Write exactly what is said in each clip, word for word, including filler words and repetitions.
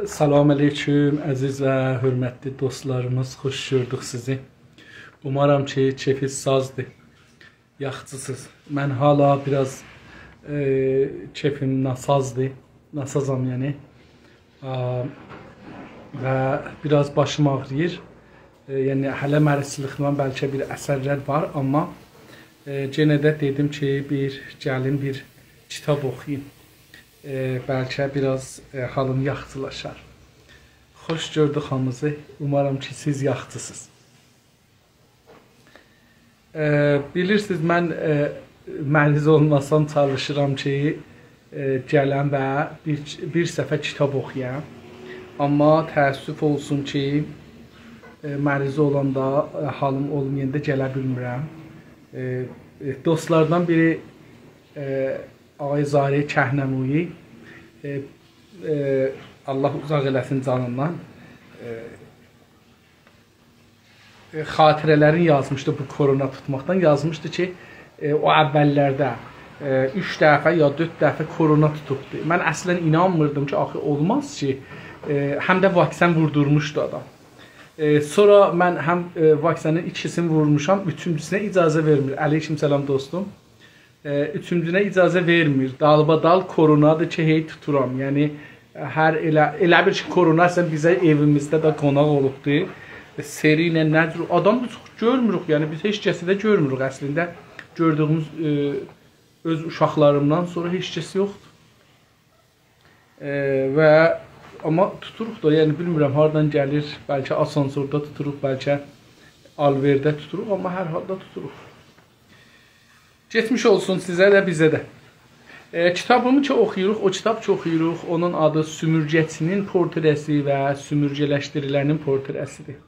سلام علیکم، عزیز و حؤرمتلی دوستلاریمیز، خوش گؤردوک سیزی. اومارام کی، کئفینیز سازدیر، یاخشیسینیز. من حالا بیر آز، ائ، کئفیم ناسازدیر، ناسازام، یعنی. آ، و بیر آز باشیم آغرییر. ائ، یعنی، هله مریضچیلیقدان بلکه بیر اثرلر وار، آمما، ائ، یئنه ده دئدیم کی، بیر گلیم، بیر کیتاب اوخویوم. ائ، بلکه بیر آز، ائ، حالیم یاخشیلاشار. خوش گؤردوک هامینیزی. اومارام کی، سیز یاخشیسینیز. ائ، بیلیرسینیز، من، ائ، مریض اولماسام چالیشیرام کی، ائ، گلم و بیر، بیر صفحه کیتاب اوخویام. آمما تأسف اولسون کی، ائ، مریض اولاندا، ائ، حالیم اولمایاندا گله بیلمیرم. ائ، ائ، دوستلاردان بیری، ائ، آقای ظاهر کهنمویی، ائ، ائ، الله اوزاق ائله‌سین جانیندان، ائ، ائ، خاطره‌لرین یازمیشدی بو کرونا توتماقدان. یازمیشدی کی، ائ، او اوللرده، ائ، اوچ دفعه یا دؤرد دفعه کرونا توتوبدو. من اصلاً اینانمیردیم کی، آخی اولماز کی، ائ، هم ده واکسن ووردورموشدو آدام. ائ، سونرا من هم، ائ، واکسنین ایکیسینی وورموشام، اوچونجوسونه اجازه وئرمیر. علیکم سلام دوستوم. ائ، اوچونجوسونه اجازه وئرمیر. دالبادال کرونادیر کی، هئی توتورام. یعنی، هر ائله، ائله بیل کی، کرونا اصلاً بیزه ائویمیزده ده قوناق اولوبدو. ائ، سری ایله نه جور، آدام بیز چوخ گؤرموروک، یعنی بیز هئچ کسی ده گؤرموروک اصلینده. گؤردویوموز، ائ، اؤز اوشاقلاریمدان سونرا هئچ کس یوخدور. ائ، و آمما توتوروق دا، یعنی بیلمیرم هاردان گلیر، بلکه آسانسوردا توتوروق، بلکه آلوئرده توتوروق، آمما هر حالدا توتوروق. کئچمیش اولسون سیزه ده، بیزه ده. ائ، کیتابیمی کی اوخویوروق، او کیتاب کی اوخویوروق، اونون آدی سومورگه‌چی‌نین پورتره‌سی و سومورگه‌لشدیریله‌نین پورتره‌سی‌دیر.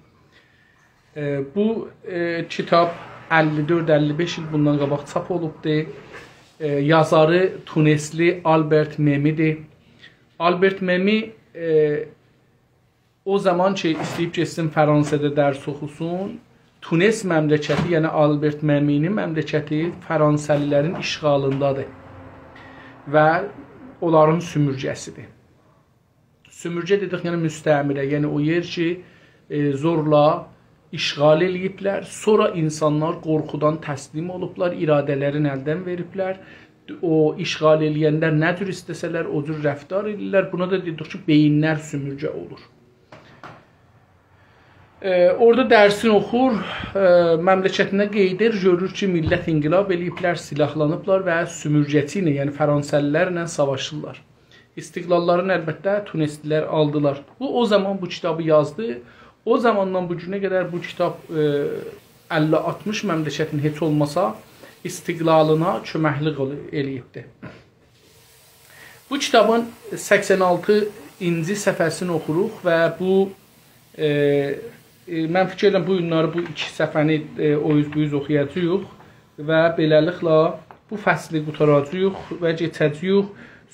ائ، بو، ائ، کیتاب اللی دؤرد اللی بئش ایل بوندان قاباق چاپ اولوبدور. ائ، یازاری تونسلی آلبرت مئمی‌دیر. آلبرت مئمی، ائ، او زامان کی، ایسته‌ییب گئتسین فرانسه‌ده درس اوخوسون، تونس مملکتی، یعنی آلبرت مئمی‌نین مملکتی فرانسه‌لی‌لرین اشغالیندادیر و اونلارین سومورگه‌سی‌دیر. سومورگه دئدیک، یعنی مستعمره، یعنی او یئر کی، ائ، زورلا اشغال ائله‌ییبلر، سونرا اینسانلار قورخودان تسلیم اولوبلار، اراده‌لرینی الدن وئریبلر. او اشغال ائله‌ینلر نه جور ایسته‌سه‌لر، او جور رفتار ائدیرلر. بونا دا دئدیک کی، بئیینلر سومورگه اولور. ائ، اورادا درسین اوخور، ائ، مملکتینه قئییدیر، گؤرور کی، میللت انقلاب ائله‌ییبلر، سیلاحلانیبلار و سومورگه‌چی ایله، یعنی فرانسه‌لی‌لرله ساواشیرلار. استقلاللارینی البته تونسلی‌لر آلدیلار. بو، او زامان بو کیتابی یازدی. او زاماندان بو گونه قدر بو کیتاب، ائ، اللی آلتمیش مملکتین هئچ اولماسا استقلالینا کؤمکلیک اول-، ائله‌ییبدی. بو کیتابین سکسن آلتینجی صفحه‌سینی اوخوروق و بو، ائ، ائ، من فیکیر ائدیرم، بو گونلری بو ایکی صفحه‌نی، ائ، او اوز بو اوز اوخویاجاغیق و بئله‌لیکله بو فصلی قوتاراجاغیق و کئچه‌جه‌ییک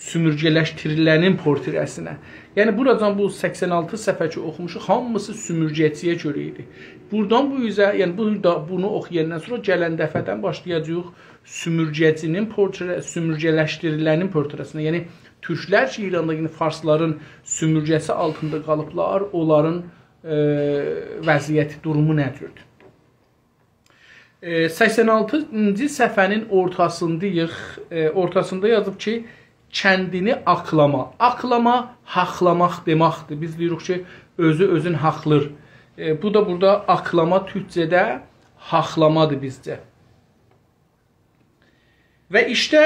سومورگه‌لشدیریله‌نین پورتره‌سینه. یعنی، بوراجان بو سکسن آلتی صفحه کی اوخوموشوق، هامیسی سومورگه‌چی‌یه گؤره ایدی. بورادان بو اوزه، یعنی بو دا، بونو اوخویاندان سونرا گلن دفعه‌دن باشلایاجاغیق سومورگه‌چی‌نین پورتره-، سومورگه‌لشدیریله‌نین پورتره‌سینه. یعنی تورکلر کی، ایراندا، یعنی فارسلارین سومورگه‌سی آلتیندا قالیبلار، اونلارین، ائ، وضعیتی، دورومو نه جوردور؟ ائ، سکسن آلتینجی صفحه‌نین اورتاسینداییق. ائ، اورتاسیندا یازیب کی، «کندینی آکلاما». آکلاما، حاقلاماق دئمکدیر. بیز دئییریک کی، اؤزو اؤزون حاقلیر. ائ، بو دا بورادا آکلاما، تورکجه‌ده حاقلامادیر بیزجه. و ایشته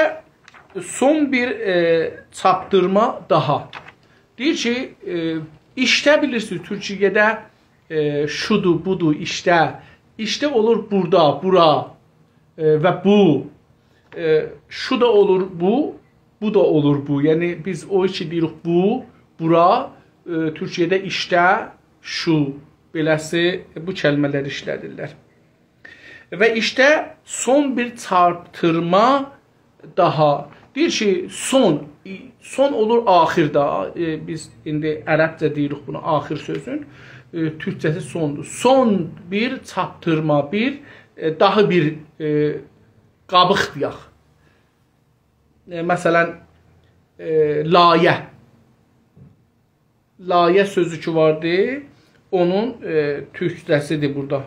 سون بیر، ائ، چاپدیرما داها. دئییر کی، ائ، ایشته، بیلیرسینیز، تورکیه‌ده، ائ، شودور، بودور، ایشته. ایشته اولور بورادا، بورا، ائ، و بو. ائ، شو دا اولور بو، بو دا اولور بو. یعنی بیز او کی دئییریک بو، بورا، ائ، تورکیه‌ده ایشته، شو، بئله‌سی بو کلمه‌لری ایشله‌دیرلر. و ایشته سون بیر چاپدیرما داها. دئییر کی، سون، سون اولور آخیرده. ائ، بیز ایندی عربجه دئییریک بونا آخیر سؤزون. ائ، تورکجه‌سی سوندور. سون بیر چاپدیرما، بیر، ائ، داها بیر، ائ، قابیق دئیک. ائ، مثلا، ائ، لایه. لایه سؤزو کی واردی، اونون، ائ، تورکجه‌سیدیر بورادا.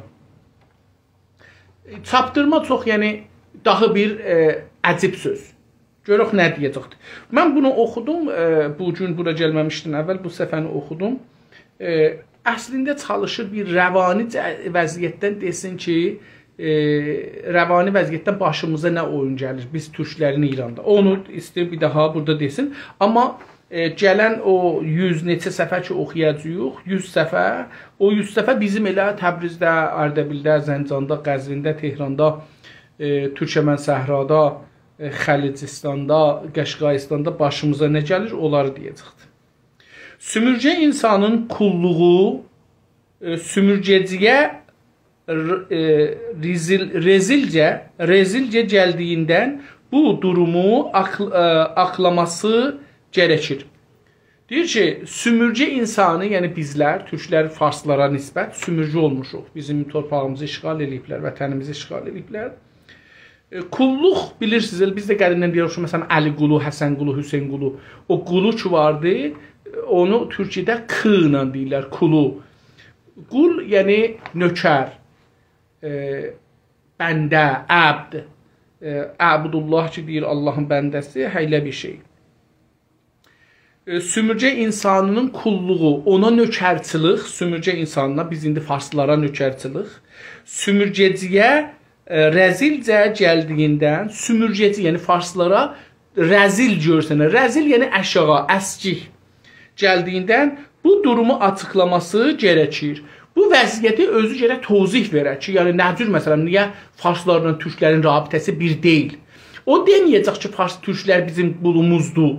چاپدیرما چوخ، یعنی، داها بیر، ائ، عجیب سؤز. گؤرک نه دئیه‌جکدیر. من بونو اوخودوم، ائ، بو گون بورا گلمه‌میشدین اول بو صفحه‌نی اوخودوم. ائ، اصلینده چالیشیر بیر روانی جه-، وضعیتدن دئسین کی، ائ، روانی وضعیتدن باشیمیزا نه اویون گلیر بیز تورکلرین ایراندا. اونو ایسته‌ییر بیر داها بورادا دئسین. آمما ائ، گلن او یوز نئچه صفحه کی اوخویاجاغیق، یوز صفحه، او یوز صفحه بیزیم ائله تبریزده، اردبیلده، زنجاندا، قزوینده، تهراندا، ائ، تورکمن صحرادا، ائ، خلیجستاندا، قشقایستاندا باشیمیزا نه گلیر، اونلاری دئیه‌جکدیر. سومورگه اینسانین قوللوغو، ائ، سومورگه‌جی‌یه ر-، ائ، رزیل، رزیلجه، رزیلجه گلدیییندن بو دورومو آقل-، ائ، آقلاماسی گره‌کیر. دئییر کی، سومورگه اینسانی، یعنی بیزلر، تورکلر فارسلارا نسبت سومورگه اولموشوق. بیزیم تورپاغیمیزی اشغال ائله‌ییبلر، وطنیمیزی اشغال ائله‌ییبلر. ائ، قوللوق، بیلیرسینیز، ائله بیز ده قدیمدن دئییریک کی، مثلا، علی قولو، حسن قولو، حسین قولو. او قولو کی واردی، اونو تورکیه‌ده ک ایله دئییرلر، قولو. قول، یعنی نؤکر، ائ، بنده، عبد، ائ، عبدالله کی دئییر آللاهین بنده‌سی، ائله بیر شئی. ائ، سومورگه اینسانینین قوللوغو، اونا نؤکرچیلیک، سومورگه اینسانینا، بیز ایندی فارسلارا نؤکرچیلیک، سومورگه‌جی‌یه، ائ، رزیلجه گلدیییندن، سومورگه‌جی، یعنی فارسلارا رزیل گؤرسنه. رزیل، یعنی آشاغی، اسکیک گلدیییندن بو دورومو آچیقلاماسی گره‌کیر. بو وضعیتی اؤزو گرک توضیح وئره کی، یعنی نه جور، مثلا، نییه فارسلارلا تورکلرین رابطه‌سی بیر دئییل؟ او دئمه‌یه‌جک کی، فارس تورکلر بیزیم قولوموزدور.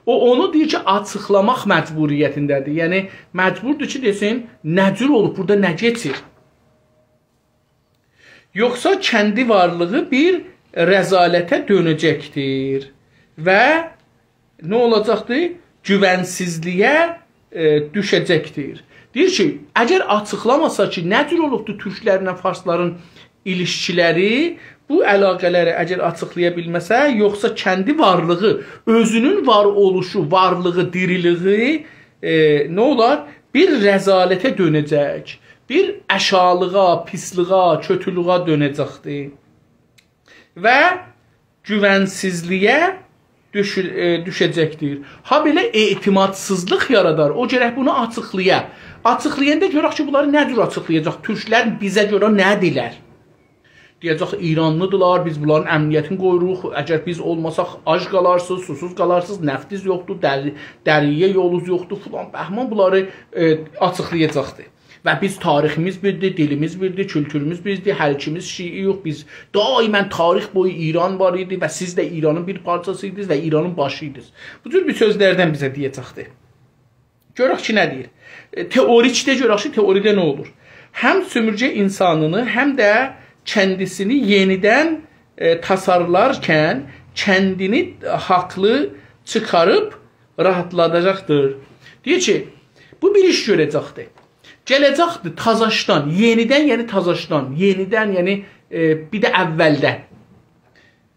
او، اونو دئییر کی، آچیقلاماق مجبوریتینده‌دیر. یعنی مجبوردور کی، دئسین، نه جور اولوب، بورادا نه کئچیر؟ یوخسا کندی وارلیغی بیر رذالته دؤنه‌جکدیر و نه اولاجاقدیر؟ گوونسیزلییه، ائ، دوشه‌جکدیر. دئییر کی، اگر آچیقلاماسا کی، نه جور اولوبدور تورکلرله فارسلارین ایلیشکیلری، بو علاقه‌لری اگر آچیقلایا بیلمه‌سه، یوخسا کندی وارلیغی، اؤزونون وار اولوشو، وارلیغی، دیریلییی، ائ، نه اولار؟ بیر رذالته دؤنه‌جک. بیر آشاغیلیغا، پیسلییه، کؤتولویه دؤنه‌جکدیر. و گوونسیزلییه دوشو-، ائ، دوشه‌جکدیر. هابئله اعتمادسیزلیق یارادار. او گرک بونو آچیقلایا. آچیقلایاندا گؤرک کی، بونلاری نه جور آچیقلایاجاق؟ تورکلر بیزه گؤره نه‌دیرلر؟ دئیه‌جک، ایرانلیدیرلار، بیز بونلارین امنیتینی قوروروق. اگر بیز اولماساق، آج قالارسینیز، سوسوز قالارسینیز، نفتیز یوخدور، در-، دریایه یولونوز یوخدور، فلان بهمان، بونلاری، ائ، آچیقلایاجاقدیر. و بیز تاریخیمیز بیردیر، دیلیمیز بیردیر، کولتوروموز بیردیر، هر ایکیمیز شیعه‌یوخ، بیز دائما تاریخ بویو ایران وار ایدی و سیز ده ایرانین بیر پارچاسی ایدینیز و ایرانین باشی ایدینیز. بو جور بیر سؤزلردن بیزه دئیه‌جکدیر. گؤرک کی، نه دئییر؟ ائ، تئوریکده گؤرک کی، تئوریده نه اولور؟ هم سومورگه اینسانینی، هم ده کندیسینی یئنیدن، ائ، تاسارلارکن کندینی حاقلی چیخاریب راحاتلاداجاقدیر. دئییر کی، بو بیر ایش گؤره‌جکدیر. گله‌جکدیر تازاشدان، یئنیدن، یعنی تازاشدان، یئنیدن، یعنی، ائ، بیر ده اولدن.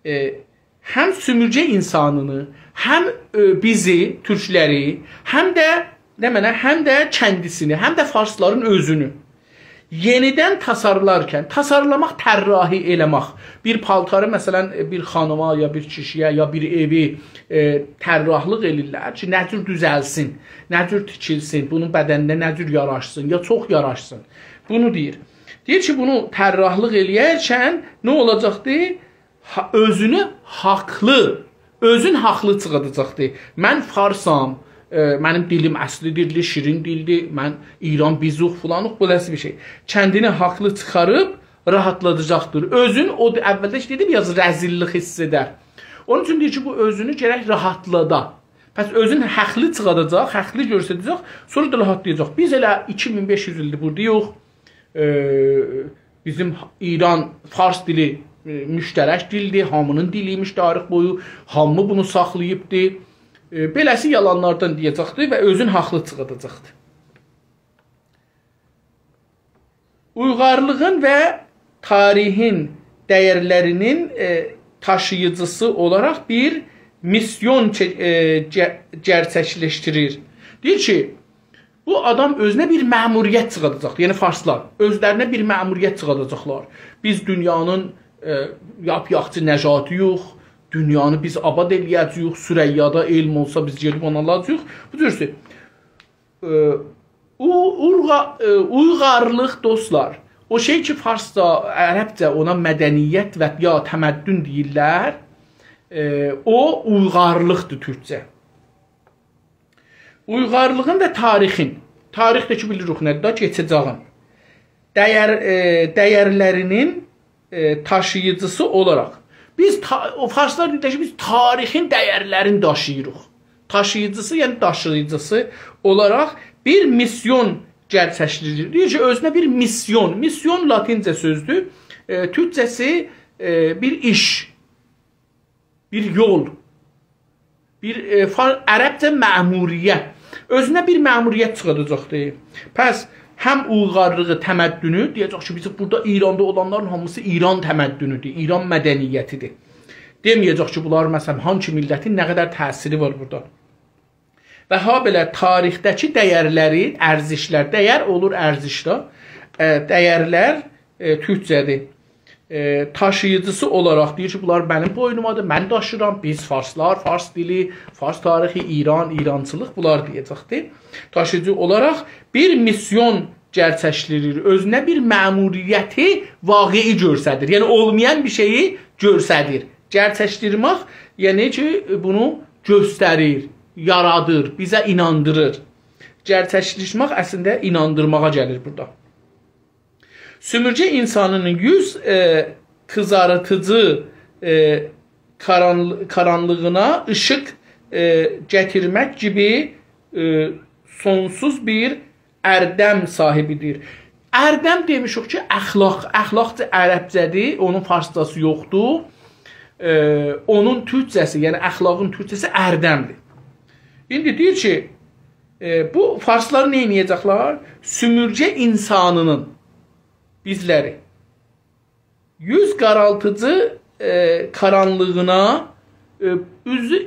ائ، هم سومورگه اینسانینی، هم، ائ، بیزی، تورکلری، هم ده، نمنه، هم ده کندیسینی، هم ده فارسلارین اؤزونو یئنیدن تاسارلارکن، تاسارلاماق، طراحی ائله‌مک. بیر پالتاری، مثلا، بیر خانیما، یا بیر کیشییه، یا بیر ائوی، ائ، طراحلیق ائله‌ییرلر کی، نه جور دوزلسین، نه جور تیکیلسین، بونون بدنینه نه جور یاراشسین، یا چوخ یاراشسین. بونو دئییر. دئییر کی، بونو طراحلیق ائله‌یرکن نه اولاجاقدی؟ ها-، اؤزونو حاقلی، اؤزون حاقلی چیخاداجاقدی. من فارسام، ائ، منیم دیلیم اصلی دیلدیر، شیرین دیلدیر، من ایران بیزوخ فلانوخ، بئله‌سی بیر شئی. کندینی حاقلی چیخاریب راحاتلاداجاقدیر. اؤزون او د-، اولده کی دئدیم، بیر آز رذیللیک حیس ائدر. اونون اوچون دئییر کی، بو اؤزونو گرک راحاتلادا. پس اؤزون حاقلی چیخاداجاق، حاقلی گؤستره‌جک، سونرا دا راحاتلایاجاق. بیز ائله ایکی مین بئش یوز ایلدیر بوردایوخ. ائ، بیزیم ایران، فارس دیلی، ائ، مشترک دیلدیر، هامینین دیلی ایمیش تاریخ بویو، هامی بونو ساخلاییبدی. ائ، بئله‌سی یالانلاردان دئیه‌جکدی و اؤزون حاقلی چیخاداجاقدی. اویغارلیغین و تاریخین دَیَرلری‌نین، ائ، تاشیییجیسی اولاراق بیر میسیون چه-، ائ، گه-، گئرچکلشدیریر. دئییر کی، بو آدام اؤزونه بیر مأموریت چیخاداجاق. یعنی فارسلار اؤزلرینه بیر مأموریت چیخاداجاقلار. بیز دونیانین، ائ، لاپ یاخچی نژادی‌یوخ. دونیانی بیز آباد ائله‌یه‌جه‌ییک. ثریادا علم اولسا، بیز گئدیب اونو آلاجاغیق. بو جور شئی. ائ، او-، اورغا-، ائ، اویغارلیق، دوستلار، او شئی کی، فارسجا، عربجه اونا مدنیت و یا تمدن دئییرلر، ائ، او اویغارلیقدیر تورکجه. اویغارلیغین و تاریخین، تاریخ ده کی، بیلیریک نه‌دیر، دا کئچه‌جه‌یین، دیر-، ائ، دیرلرینین، ائ، داشیییجیسی اولاراق. بیز تا-، او فارسلار دئییرلر کی، بیز تاریخین دیرلرینی داشیییریق. داشیییجیسی، یعنی داشیییجیسی اولاراق بیر میسیون گئرچکلشدیریر. دئییر کی، اؤزونه بیر میسیون، میسیون لاتینجه سؤزدور، ائ، تورکجه‌سی، ائ، بیر ایش، بیر یول، بیر، ائ، فار-، عربجه مأموریت. اؤزونه بیر مأموریت چیخاداجاقدیر. پس هم اویغارلیغی، تمدنو، دئیه‌جک کی، بیز بورادا ایراندا اولانلارین هامیسی ایران تمدنودور، ایران مدنیتیدیر. دئمه‌یه‌جک کی، بونلار، مثلا، هانسی میللتین نه قدر تأثیری وار بورادا. و هابئله تاریخده‌کی دیرلری، ارزشلر، دیر اولور ارزش ده، ائ، دیرلر، ائ، تورکجه‌دیر. ائ، داشیییجیسی اولاراق دئییر کی، بونلار منیم بوینومادیر، من داشیرام، بیز فارسلار، فارس دیلی، فارس تاریخی، ایران، ایرانچیلیق، بونلار دئیه‌جکدیر. داشیییجی اولاراق بیر میسیون گئرچکلشدیریر، اؤزونه بیر مأموریتی واقعی گؤرسدیر. یعنی اولمایان بیر شئیی گؤرسدیر. گئرچکلشدیرمک، یعنی کی، بونو گؤستریر، یارادیر، بیزه ایناندیریر. گئرچکلشدیرمک اصلینده ایناندیرماغا گلیر بورادا. سومورگه اینسانینین یوز، ائ، قیزاریتیجی، ائ، قاران-، قارانلیغینا ایشیق، ائ، گتیرمک کیمی، ائ، سونسوز بیر اردم صاحیبیدیر. اردم دئمیشیک کی، اخلاق، اخلاق عربجه‌دیر، اونون فارسجاسی یوخدور. ائ، اونون تورکجه‌سی، یعنی اخلاقین تورکجه‌سی اردمدیر. ایندی دئییر کی، ائ، بو فارسلار نه ائده‌جکلر؟ سومورگه اینسانینین، بیزلری، یوز قارالتیجی، ائ، قارانلیغینا، ائ، اوزو،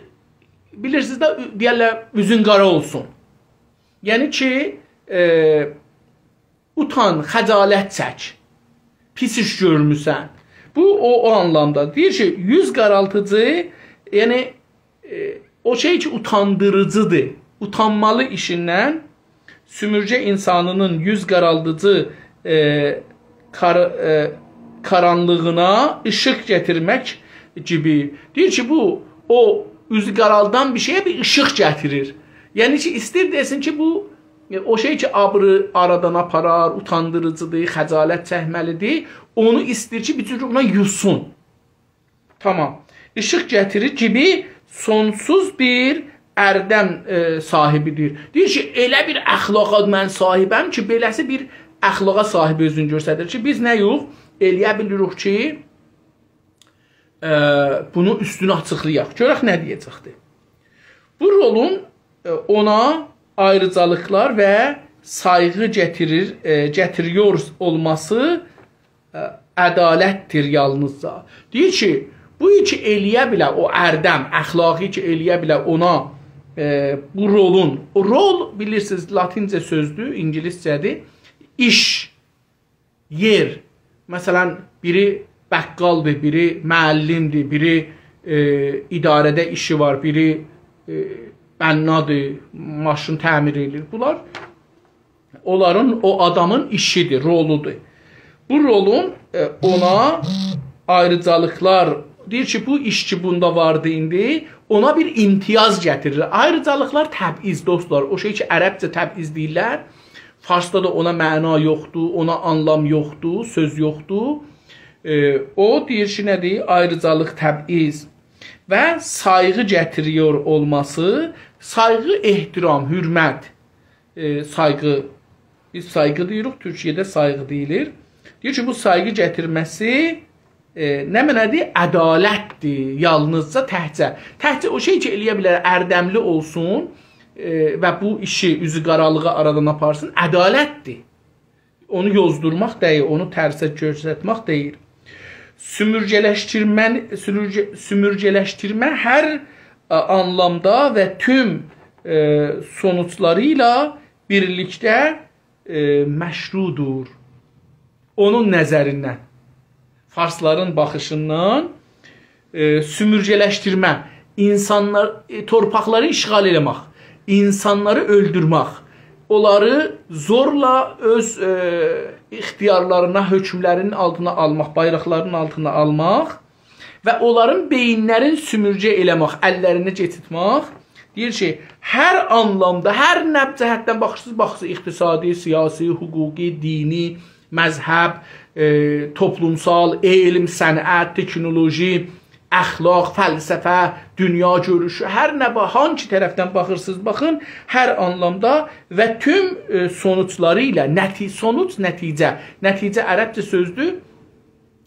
بیلیرسینیز ده، او-، دئیرلر، اوزون قارا اولسون. یعنی کی، ائ، اوتان، خجالت چک. پیس ایش گؤرموسن. بو، او، او آنلامدا. دئییر کی، یوز قارالتیجی، یعنی، ائ، او شئی کی، اوتاندیریجیدیر. اوتانمالی ایشیندن سومورگه اینسانینین یوز قارالدیجی، ائ، قار-، ائ، قارانلیغینا ایشیق گتیرمک کیمی. دئییر کی، بو، او اوزو قارالدان بیر شئیه بیر ایشیق گتیریر. یعنی کی، ایسته‌ییر دئسین کی، بو، ائ، او شئی کی، آبیری آرادان آپارار، اوتاندیریجیدیر، خجالت چکمه‌لیدیر، اونو ایسته‌ییر کی، بیر جور اونا یوسون. تامام. ایشیق گتیریر کیمی سونسوز بیر اردم، ائ، صاحیبیدیر. دئییر کی، ائله بیر اخلاقا من صاحیبم کی، بئله‌سی بیر اخلاقا صاحیب اؤزونو گؤستریر کی، بیز نه یوخ، ائلیه بیلیریک کی، ائ، بونو اوستونو آچیقلایاق. گؤرک نه دئیه‌جکدیر. بو رولون، ائ، اونا آیریجالیقلار و سایغی گتیریر، ائ، گتیریور اولماسی، ائ، عدالتدیر یالنیزجا. دئییر کی، بو کی ائلیه بیله، او اردم، اخلاقی کی ائلیه بیله اونا، ائ، بو رولون، او رول، بیلیرسینیز، لاتینجه سؤزدور، اینگیلیسجه‌دیر، ایش، یئر. مثلا، بیری بقالدیر، بیری معلمدیر، بیری، ائ، اداره‌ده ایشی وار، بیری، ائ، بنادیر، ماشین تعمیر ائدیر. بونلار اونلارین، او آدامین ایشیدیر، رولودور. بو رولون، ائ، اونا آیریجالیقلار، دئییر کی، بو ایش کی بوندا واردی ایندی، اونا بیر امتیاز گتیریر. آیریجالیقلار تبعیض، دوستلار، او شئی کی عربجه تبعیض دئییرلر، فارسدا دا اونا معنا یوخدور، اونا آنلام یوخدور، سؤز یوخدور. ائ، او دئییر کی، نه‌دیر؟ آیریجالیق، تبعیض و سایغی گتیریور اولماسی، سایغی، احترام، حؤرمت، ائ، سایغی، بیز سایغی دئییریک، تورکیه‌ده سایغی دئییلیر. دئییر کی، بو سایغی گتیرمه‌سی، ائ، نمنه‌دیر؟ عدالتدیر، یالنیزجا، تکجه. تکجه او شئی کی ائلیه بیلر اردملی اولسون، ائ، و بو ایشی، اوزو قارالیغی آرادان آپارسین، عدالتدیر. اونو یوزدورماق دئییل، اونو ترسه گؤسترمک دئییل. سومورگه‌لشدیرمه، سومورگه-، سومورگه‌لشدیرمه هر، ائ، آنلامدا و توم، ائ، سونوجلاری ایله بیرلیکده، ائ، مشروعدور. اونون نظریندن، فارسلارین باخیشیندان، ائ، سومورگه‌لشدیرمه، اینسانلار، ائ، تورپاقلاری اشغال ائله‌مک، اینسانلاری اؤلدورمک، اونلاری زورلا اؤز، ائ، اختیارلارینا، حؤکملرینین آلتینا آلماق، بایراقلارینین آلتینا آلماق و اونلارین بئیینلرین سومورگه ائله‌مک، اللرینه گئچیرتمک. دئییر کی، هر آنلامدا، هر نه جهتدن باخیرسینیز، باخیرسینیز، اقتصادی، سیاسی، حقوقی، دینی، مذهب، ائ، توپلومسال، علم، صنعت، تکنولوژی، اخلاق، فلسفه، دونیا گؤروشو، هر نه با-، هانگی طرفدن باخیرسینیز، باخین، هر آنلامدا و توم، ائ، سونوجلاری ایله، نتی-، سونوج نتیجه، نتیجه عربجه سؤزدور،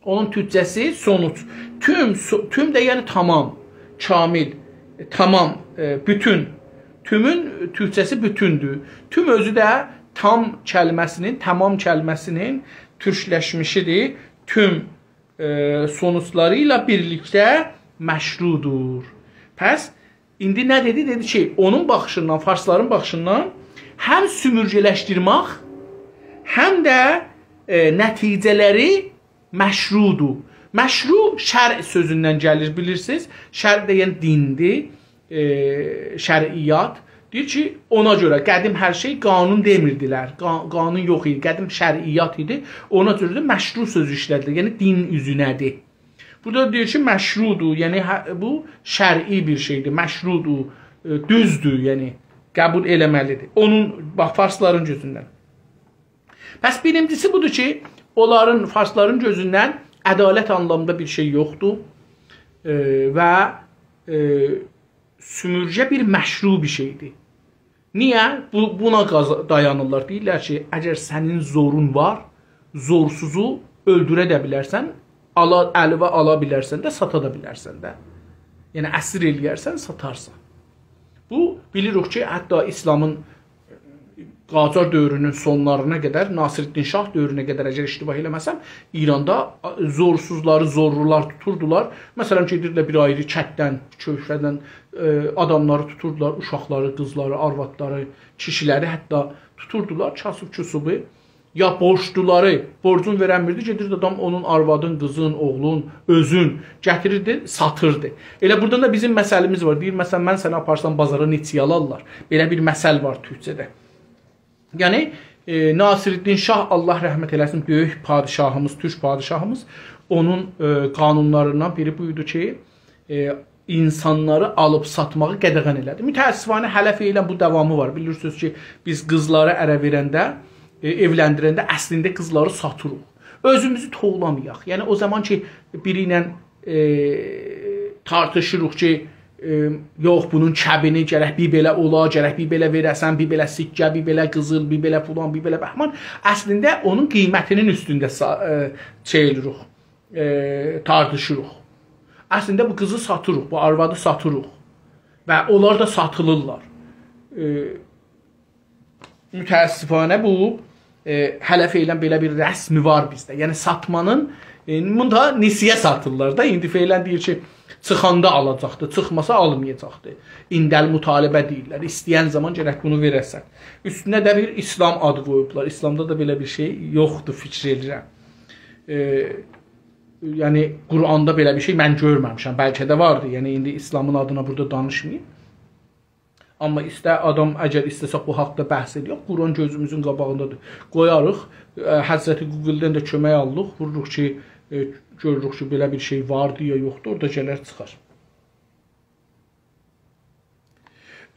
اونون تورکجه‌سی سونوج. توم، سو-، توم ده یعنی تمام، کامل، ائ، تمام، ائ، بوتون. تومون تورکجه‌سی بوتوندور. توم اؤزو ده تام کلمه‌سینین، تمام کلمه‌سینین تورکلشمیشیدیر. توم، ائ، سونوجلاری ایله بیرلیکده مشروعدور. پس ایندی نه دئدی؟ دئدی کی، اونون باخیشیندان، فارسلارین باخیشیندان هم سومورگه‌لشدیرمک، هم ده، ائ، نتیجه‌لری مشروعدور. مشروع شرع سؤزوندن گلیر، بیلیرسینیز. شرع دئین دیندیر، ائ، شرعیات. دئییر کی، اونا گؤره قدیم هر شئی قانون دئمیردیلر. قا-، قانون یوخ ایدی. قدیم شرعیات ایدی. اونا گؤره ده مشروع سؤزو ایشله‌دیلر. یعنی دین اوزونه‌دیر. بورادا دئییر کی، مشروعدور. یعنی هه-، بو شرعی بیر شئیدیر. مشروعدور، ائ، دوزدور. یعنی قبول ائله‌مه‌لیدیر. اونون، باخ، فارسلارین گؤزوندن. پس بیرینجیسی بودور کی، اونلارین، فارسلارین گؤزوندن عدالت آنلامیندا بیر شئی یوخدور. ائ، و، ائ، سومورگه بیر مشروع بیر شئیدیر. نییه؟ بو، بونا قازا-، دایانیرلار. دئییرلر کی، اگر سنین زورون وار، زورسوزو اؤلدوره ده بیلرسن، آلا، الیوه آلا بیلرسن ده، ساتا دا بیلرسن ده. یعنی اسیر ائله‌یرسن، ساتارسان. بو، بیلیریک کی، حتی ایسلامین قاجار دؤورونون سونلارینا قدر، ناصرالدین شاه دؤورونه قدر، اگر اشتباه ائله‌مه‌سم، ایراندا زورسوزلاری زورلولار توتوردولار. مثلا، گئدیردیلر بیر آیری کتدن، کؤچه‌دن، ائ، آداملاری توتوردولار، اوشاقلاری، قیزلاری، آروادلاری، کیشیلری حتی توتوردولار، کاسیب کوسوبو، یا بورجلولاری، بورجون وئرنمیردی، گئدیردی آدام اونون آروادین، قیزین، اوغلون، اؤزون گتیریردی، ساتیردی. ائله بورادا دا بیزیم مثلیمیز وار. دئییر، مثلا، من سنی آپارسام بازارا، نئچه‌یه آلارلار؟ بئله بیر مثل وار تورکجه‌ده. یعنی، ائ، ناصرالدین شاه، الله رحمت ائله‌سین، بؤیوک پادشاهیمیز، تورک پادشاهیمیز، اونون، ائ، قانونلاریندان بیری بویدو کی، ائ، اینسانلاری آلیب ساتماغی قدغن ائله‌دی. متأسفانه هله فعلا بو داوامی وار. بیلیرسینیز کی، بیز قیزلاری اره وئرنده، ائ، ائولندیرنده اصلینده قیزلاری ساتیریق. اؤزوموزو توولامایاق. یعنی او زامان کی، بیری ایله، ائ، تارتیشیریق کی، ائ، یوخ، بونون کبینی گرک بیر بئله اولا، گرک بیر بئله وئره‌سن، بیر بئله سکه، بیر بئله قیزیل، بیر بئله فلان، بیر بئله بهمان. اصلینده اونون قیمتینین اوستونده سا-، ائ، شئی ائله‌ییریک، ائ، تارتیشیریق. اصلینده بو قیزی ساتیریق، بو آروادی ساتیریق. و اونلار دا ساتیلیرلار. ائ، متأسفانه بو، ائ، هله فعلا بئله بیر رسمی وار بیزده. یعنی ساتمانین، ائ، بوندا نسیه ساتیرلار دا. ایندی فعلا دئییر کی، چیخاندا آلاجاقدیر، چیخماسا آلمایاجاقدیر. عند المطالبه دئییرلر. ایسته‌ین زامان گرک بونو وئره‌سن. اوستونه ده بیر ایسلام آدی قویوبلار. ایسلامدا دا بئله بیر شئی یوخدور، فیکیر ائدیرم. ائ، یعنی قرآندا بئله بیر شئی من گؤرمه‌میشم. بلکه ده واردی. یعنی ایندی ایسلامین آدینا بورادا دانیشماییم. آمما ایسته آدام، اگر ایسته‌سک بو حاقدا بحث ائدک، قرآن گؤزوموزون قاباغیندادیر. قویاریق، ائ، حضرت گوگلدن ده کؤمک آلیریق، ووروروق کی، ائ، گؤروروک کی، بئله بیر شئی واردی یا یوخدور، اورادا گلر چیخار.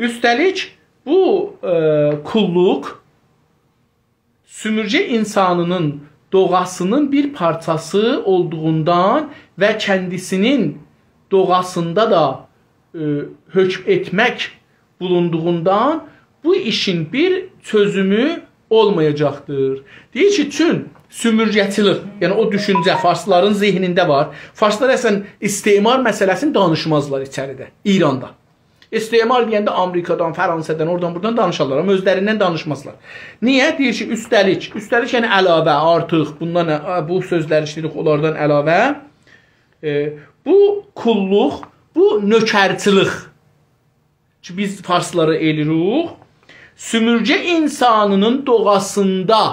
اوسته‌لیک، بو، ائ، قوللوق سومورگه اینسانینین دوغاسینین بیر پارچاسی اولدوغوندان و کندیسینین دوغاسیندا دا، ائ، حکم ائتمک بولوندوغوندان بو ایشین بیر چؤزومو اولمایاجاقدیر. دئییر کی، چون سومورگه‌چیلیک، یعنی او دوشونجه فارسلارین ذهنینده وار. فارسلار اصلا استعمار مسئله‌سینی دانیشمازلار ایچریده، ایراندا. استعمار دئینده آمریکادان، فرانسه‌دن، اورادان بورادان دانیشارلار، آمما اؤزلریندن دانیشمازلار. نییه؟ دئییر کی، اوسته‌لیک، اوسته‌لیک یعنی علاوه، آرتیق، بوندان، ا، بو سؤزلری ایشله‌ییریک، اونلاردان علاوه، ائ، بو قوللوق، بو نؤکرچیلیک کی، بیز فارسلارا ائله‌ییریک، سومورگه اینسانینین دوغاسیندا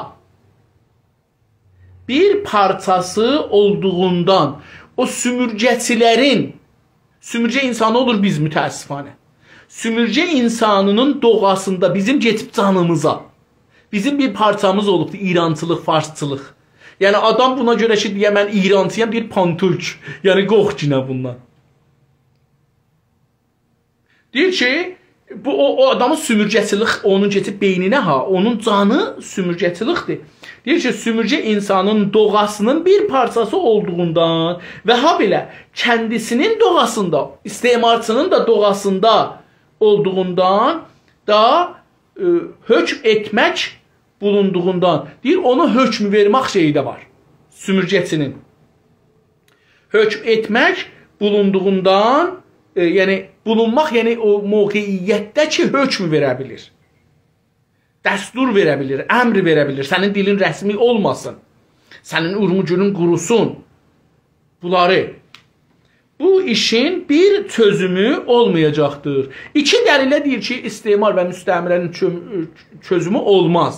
بیر پارچاسی اولدوغوندان، او سومورگه‌چیلرین، سومورگه اینسانی اولور بیز متأسفانه. سومورگه اینسانینین دوغاسیندا بیزیم کئچیب جانیمیزا، بیزیم بیر پارچامیز اولوبدور ایرانچیلیق، فارسچیلیق. یعنی آدام بونا گؤره کی، دئیه من ایرانچی‌یام، دئییر پان‌تورک. یعنی قورخ کی، نه بوندان. دئییر کی، بو او، او آدامین سومورگه‌چیلیک، اونون کئچیب بئینینه ها، اونون جانی سومورگه‌چیلیکدیر. دئییر کی، سومورگه اینسانین دوغاسینین بیر پارچاسی اولدوغوندان و هابئله کندیسینین دوغاسیندا، استعمارچی‌نین دا دوغاسیندا اولدوغوندان دا، ائ، حکم ائتمک بولوندوغوندان، دئییر، اونا حکم وئرمک شئیی ده وار. سومورگه‌چی‌نین حکم ائتمک بولوندوغوندان، ائ، یعنی بولونماق، یعنی او موقعیتده کی، حکم وئره بیلیر. دستور وئره بیلیر، امر وئره بیلیر. سنین دیلین رسمی اولماسین. سنین اورموگونون قوروسون. بونلاری. بو ایشین بیر چؤزومو اولمایاجاقدیر. ایکی دلیله دئییر کی، استعمار و مستعمره‌نین چؤ-، چؤزومو اولماز.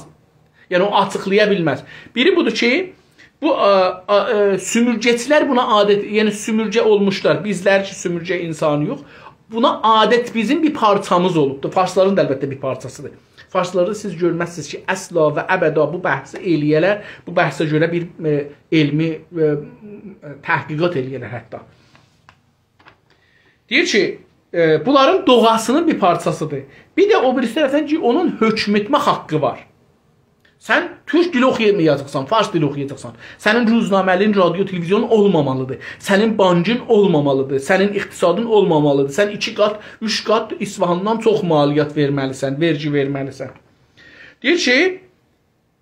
یعنی او آچیقلایا بیلمز. بیری بودور کی، بو، آ، آ، ائ، سومورگه‌چیلر بونا عادت، یعنی سومورگه اولموشلار. بیزلر کی، سومورگه اینسانی‌یوخ. بونا عادت بیزیم بیر پارچامیز اولوبدور. فارسلارین دا البته بیر پارچاسیدیر. فارسلاردا سیز گؤرمزسینیز کی، اصلا و ابدا بو بحثی ائله‌یه‌لر، بو بحثه گؤره بیر، ائ، علمی، ائ، تحقیقات ائله‌یه‌لر حتی. دئییر کی، ائ، بونلارین دوغاسینین بیر پارچاسیدیر. بیر ده او بیریسی طرفدن کی، اونون حکم ائتمه حاققی وار. سن تورک دیلی اوخویامایاجاقسان، فارس دیلی اوخویاجاقسان. سنین روزنامه‌لین، رادیو، تلویزیونون اولمامالیدیر. سنین بانکین اولمامالیدیر. سنین اقتصادین اولمامالیدیر. سن ایکی قات، اوچ قات اصفهاندان چوخ مالیات وئرمه‌لیسن، وئرگی وئرمه‌لیسن. دئییر کی،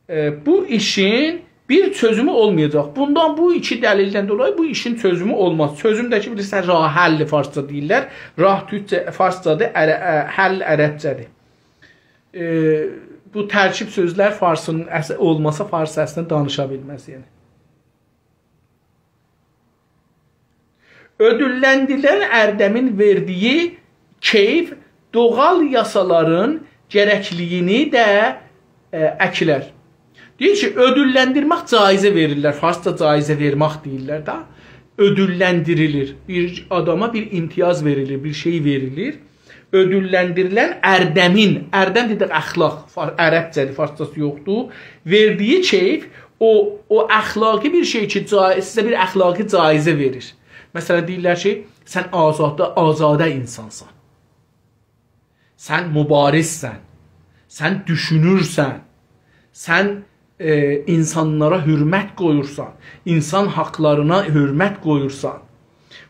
ائ، بو ایشین بیر چؤزومو اولمایاجاق. بوندان، بو ایکی دلیلدن دولایی بو ایشین چؤزومو اولماز. چؤزوم ده کی، بیلیرسن، راه حل فارسجا دئییرلر. راه تورکجه، فارسجادیر، عره-، ائ، حل عربجه‌دیر. ائ، بو ترکیب سؤزلر فارسین اص-، اولماسا فارس اصلینده دانیشا بیلمز، یعنی. اؤدوللندیریلن اردمین وئردیگی کئیف دوغال یاسالارین گرکلیگینی ده، ائ، اکیلر. دئییر کی، اؤدوللندیرمک، جایزه وئریرلر. فارسجا جایزه وئرمک دئییرلر ده. اؤدوللندیریلیر. بیر آداما بیر امتیاز وئریلیر، بیر شئی وئریلیر. اؤدوللندیریلن اردمین، اردم دئدیک اخلاق، فار-، عربجه‌دیر، فارسجاسی یوخدور. وئردیگی کئیف، او، او اخلاقی بیر شئی کی، جا-، سیزه بیر اخلاقی جایزه وئریر. مثلا، دئییرلر کی، سن آزاده، آزاده اینسانسان. سن مبارزسن. سن دوشونورسن. سن، ائ، اینسانلارا حؤرمت قویورسان. اینسان حاقلارینا حؤرمت قویورسان.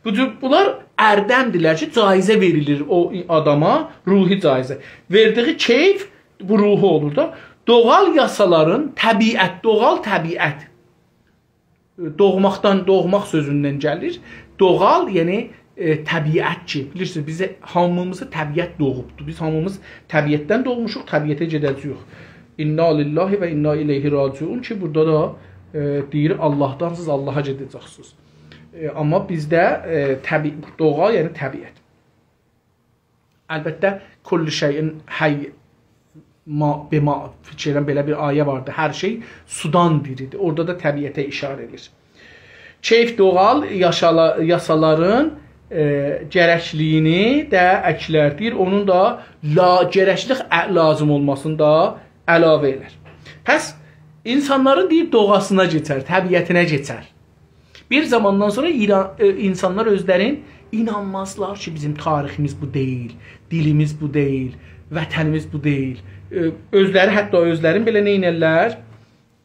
بو جور، بونلار اردمدیرلر کی، جایزه وئریلیر او آداما، روحی جایزه. وئردیگی کئیف بو روحو اولور دا. دوغال یاسالارین، طبیعت، دوغال طبیعت. دوغماقدان، دوغماق سؤزوندن گلیر. دوغال، یعنی، ائ، طبیعت کی، بیلیرسینیز، بیزی، هامیمیزی طبیعت دوغوبدور. بیز هامیمیز طبیعتدن دوغموشوق، طبیعته گئده‌جه‌ییک. انا لله و انا الیه راجعون کی، بورادا دا، ائ، دئییر، آللاهدانسینیز، آللاها گئده‌جکسینیز. ائ، آمما بیزده، ائ، طبیع-، دوغا، یعنی طبیعت. البته، «کل شیء حی ما بما»، فیکر ائدیرم، بئله بیر آیه واردی. هر شئی سودان دیریدیر. اورادا دا طبیعته اشاره ائدیر. کئیف دوغال یاشالا-، یاسالارین، ائ، گرکلیگینی ده اکیلر دئییر. اونون دا لا-، گرکلیک ا-، لازیم اولماسینی دا علاوه ائلر. پس اینسانلارین، دئییر، دوغاسینا کئچر، طبیعتینه کئچر. بیر زاماندان سونرا ایران، ائ، اینسانلار اؤزلرین اینانمازلار کی، بیزیم تاریخیمیز بو دئییل، دیلیمیز بو دئییل، وطنیمیز بو دئییل. ائ، اؤزلری، حتی اؤزلرین بئله نئینرلر؟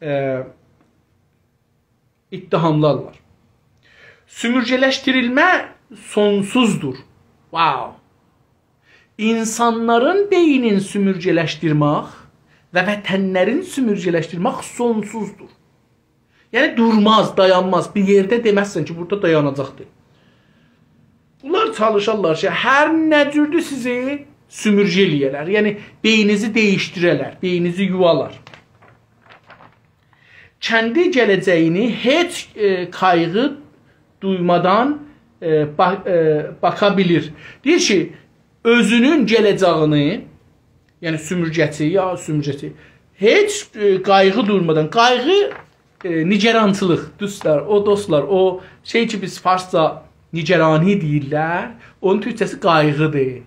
ائ، اتهاملارلار. سومورگه‌لشدیریلمه سونسوزدور. واو. اینسانلارین بئینین سومورگه‌لشدیرمک و وطنلرین سومورگه‌لشدیرمک سونسوزدور. یعنی دورماز، دایانماز. بیر یئرده دئمزسن کی، بورادا دایاناجاقدیر. بونلار چالیشارلار کی، هر نه جوردور سیزی سومورگه ائله‌یه‌لر. یعنی بئینینیزی دییشدیره‌لر، بئینینیزی یووالار. کندی گله‌جه‌یینی هئچ، ائ، قایغی دویمادان، ائ، با-، ائ، باکا بیلیر. دئییر کی، اؤزونون گله‌جه‌یینی یعنی سومورگه‌چی، یا سومورگه‌چی. هئچ، ائ، قایغی دورمادان، قایغی، ائ، نگرانچیلیق، دوستلار، او دوستلار، او شئی کی، بیز فارسجا نگرانی دئییرلر، اونون تورکجه‌سی قایغی‌دیر.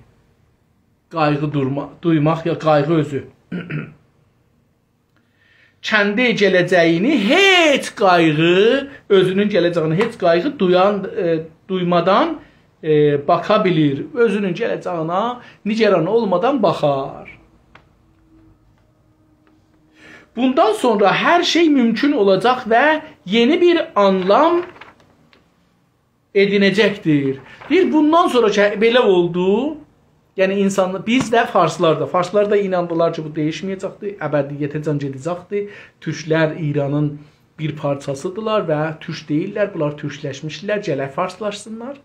قایغی دورما-، دویماق یا قایغی اؤزو. کندی گله‌جه‌یینی هئچ قایغی، اؤزونون گله‌جه‌یینی هئچ قایغی دویان، ائ، دویمادان، ائ، باخا بیلیر. اؤزونون گله‌جه‌یینه نگران اولمادان باخار. بوندان سونرا هر شئی مومکون اولاجاق و یئنی بیر آنلام ائدینه‌جکدیر. دئییر، بوندان سونرا کی، بئله اولدو، یعنی اینسان، بیز ده، فارسلار دا، فارسلار دا ایناندیلار کی، بو دییشمه‌یه‌جکدیر، ابدیته‌جن گئده‌جکدیر. تورکلر ایرانین بیر پارچاسیدیرلار و تورک دئییللر، بونلار تورکلشمیشدیلر، گرک فارسلاشسینلار.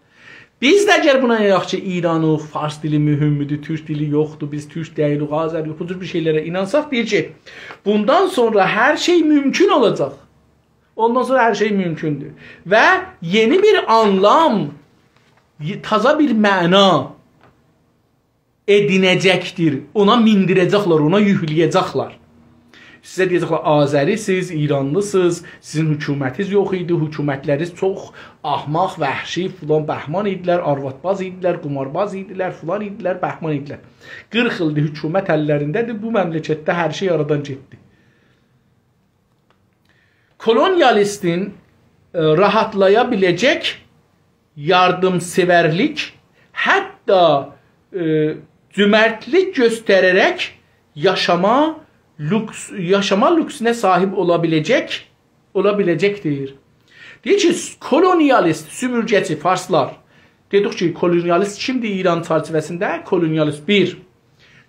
بیز ده اگر بونا ایناناق کی، ایرانیق، فارس دیلی مهمدور، تورک دیلی یوخدور، بیز تورک دئییلیک، آذری‌یوخ، بو جور بیر شئیلره اینانساق، دئییر کی، بوندان سونرا هر شئی مومکون اولاجاق. اوندان سونرا هر شئی مومکوندور. و یئنی بیر آنلام، ی-، تازا بیر معنا ائدینه‌جکدیر. اونا میندیره‌جکلر، اونا یوکله‌یه‌جکلر. سیزه دئیه‌جکلر، آذری‌سیز، ایرانلی‌سیز، سیزین حکومتینیز یوخ ایدی، حکومتلرینیز چوخ احمق، وحشی، فلان بهمان ایدیلر، آروادباز ایدیلر، قمارباز ایدیلر، فلان ایدیلر، بهمان ایدیلر. قیرخ ایلدیر حکومت اللرینده‌دیر، بو مملکتده هر شئی آرادان گئتدی. کولونیالیستین، ائ، راحاتلایا بیله‌جک یاردیم‌سئورلیک، حتی، ائ، جؤمرتلیک گؤستره‌رک یاشاما لوکس، یاشاما لوکسونه صاحیب اولا بیله‌جک، اولا بیله‌جکدیر. دئییر کی، کولونیالیست، سومورگه‌چی فارسلار. دئدیک کی، کولونیالیست کیمدیر ایران چرچیوه‌سینده؟ کولونیالیست بیر،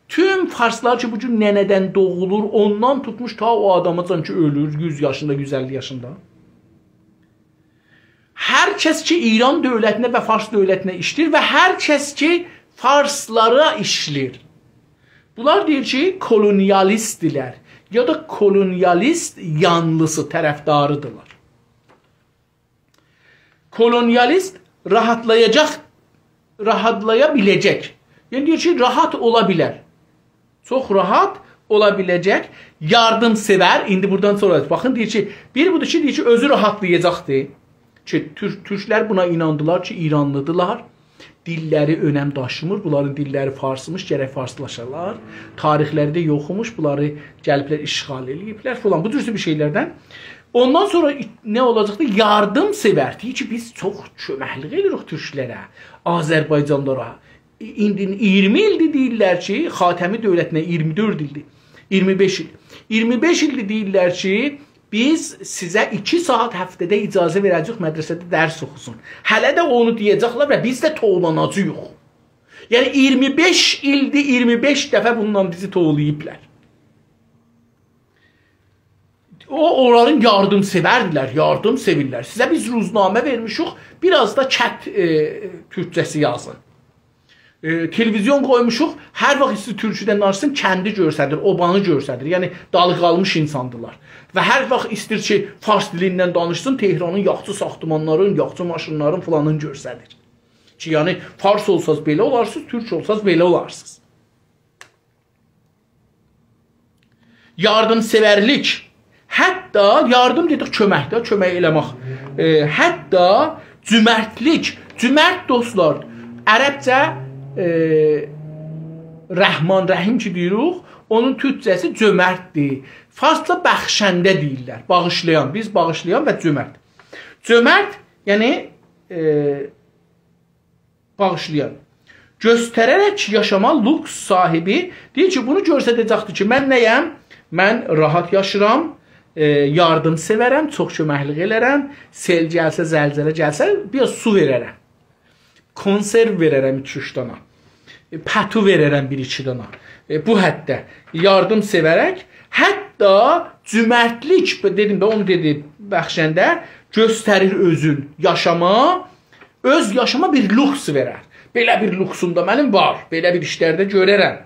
توم فارسلار کی، بو گون ننه‌دن دوغولور، اوندان توتموش تا او آداماجان کی، اؤلور، یوز یاشیندا، یوز اللی یاشیندا. هر کس کی، ایران دؤولتینه و فارس دؤولتینه ایشله‌ییر و هر کس کی، فارسلارا ایشله‌ییر. بونلار دئییر کی، کولونیالیستدیرلر. یا دا کولونیالیست یانلیسی، طرفداریدیرلار. کولونیالیست راحاتلایاجاق، راحاتلایا بیله‌جک. یعنی دئییر کی، راحات اولا بیلر. چوخ راحات اولا بیله‌جک. یاردیم‌سئور، ایندی بورادان سونرا باخین، دئییر کی، بیر بودور کی، دئییر کی، اؤزو راحاتلایاجاقدیر. کی، تور-، تورکلر بونا ایناندیلار کی، ایرانلیدیرلار. دیللری اؤنم داشیمیر، بونلارین دیللری فارسیمیش، گرک فارسلاشالار. تاریخلری ده یوخوموش، بونلاری گلیبلر اشغال ائله‌ییبلر فلان. بو جور بیر شئیلردن. اوندان سونرا نه اولاجاقدی؟ یاردیم‌سئور. دئییر کی، بیز چوخ کؤمکلیک ائدیریک تورکلره، آذربایجانلیلارا. ای-، ایندی اییرمی ایلدیر دئییرلر کی، خاتمی دؤولتینه اییرمی دؤرد ایلدیر. اییرمی بئش ایل. اییرمی بئش ایلدیر دئییرلر کی، بیز سیزه ایکی ساعات هفته‌ده اجازه وئره‌جه‌ییک مدرسه‌ده درس اوخوسون. هله ده اونو دئیه‌جکلر و بیز ده توولاناجاغیق. یعنی اییرمی بئش ایلدیر، اییرمی بئش دفعه بونونلا بیزی توولاییبلار. او، اونلارین یاردیم‌سئوردیلر، یاردیم سئویرلر. سیزه بیز روزنامه وئرمیشیک، بیر آز دا کت، ائ، تورکجه‌سی یازین. ائ، تلویزیون قویموشوق، هر واخت ایسته‌ییر تورکودن دانیشسین، کندی گؤرسدیر، اوبانی گؤرسدیر. یعنی، دالی قالمیش اینساندیلار. و هر واخت ایسته‌ییر کی، فارس دیلیندن دانیشسین، تهرانین یاخشی ساختمانلارین، یاخشی ماشینلارین فلانین گؤرسدیر. کی، یعنی، فارس اولساز بئله اولارسینیز، تورک اولساز بئله اولارسینیز. یاردیم‌سئورلیک. حتی، یاردیم دئدیک، کؤمک ده، کؤمک ائله‌مک. ائ، حتی جؤمرتلیک. جؤمرت، دوستلار، عربجه، ائ، رحمان، رحیم کی دئییریک، اونون تورکجه‌سی جؤمرتدیر. فارسجا بخشنده دئییرلر، باغیشلایان. بیز باغیشلایان و جؤمرت. جؤمرت، یعنی، ائ، باغیشلایان. گؤستره‌رک یاشاما لوکس صاحیبی، دئییر کی، بونو گؤستره‌جکدیر کی، من نه‌یم؟ من راحات یاشیرام، ائ، یاردیم‌سئورم، چوخ کؤمکلیک ائله‌رم، سئل گلسه، زلزله گلسه، بیر آز سو وئره‌رم. کنسرو وئره‌رم ایکی-اوچ دانا. ائ، پتو وئره‌رم بیر-ایکی دانا. ائ، بو حدده یاردیم‌سئورک، حتی جؤمرتلیک، دئدیم ده، اونو دئدی بخشنده، گؤستریر اؤزون یاشاما، اؤز یاشاما بیر لوکس وئرر. بئله بیر لوکسوم دا منیم وار. بئله بیر ایشلر ده گؤررم.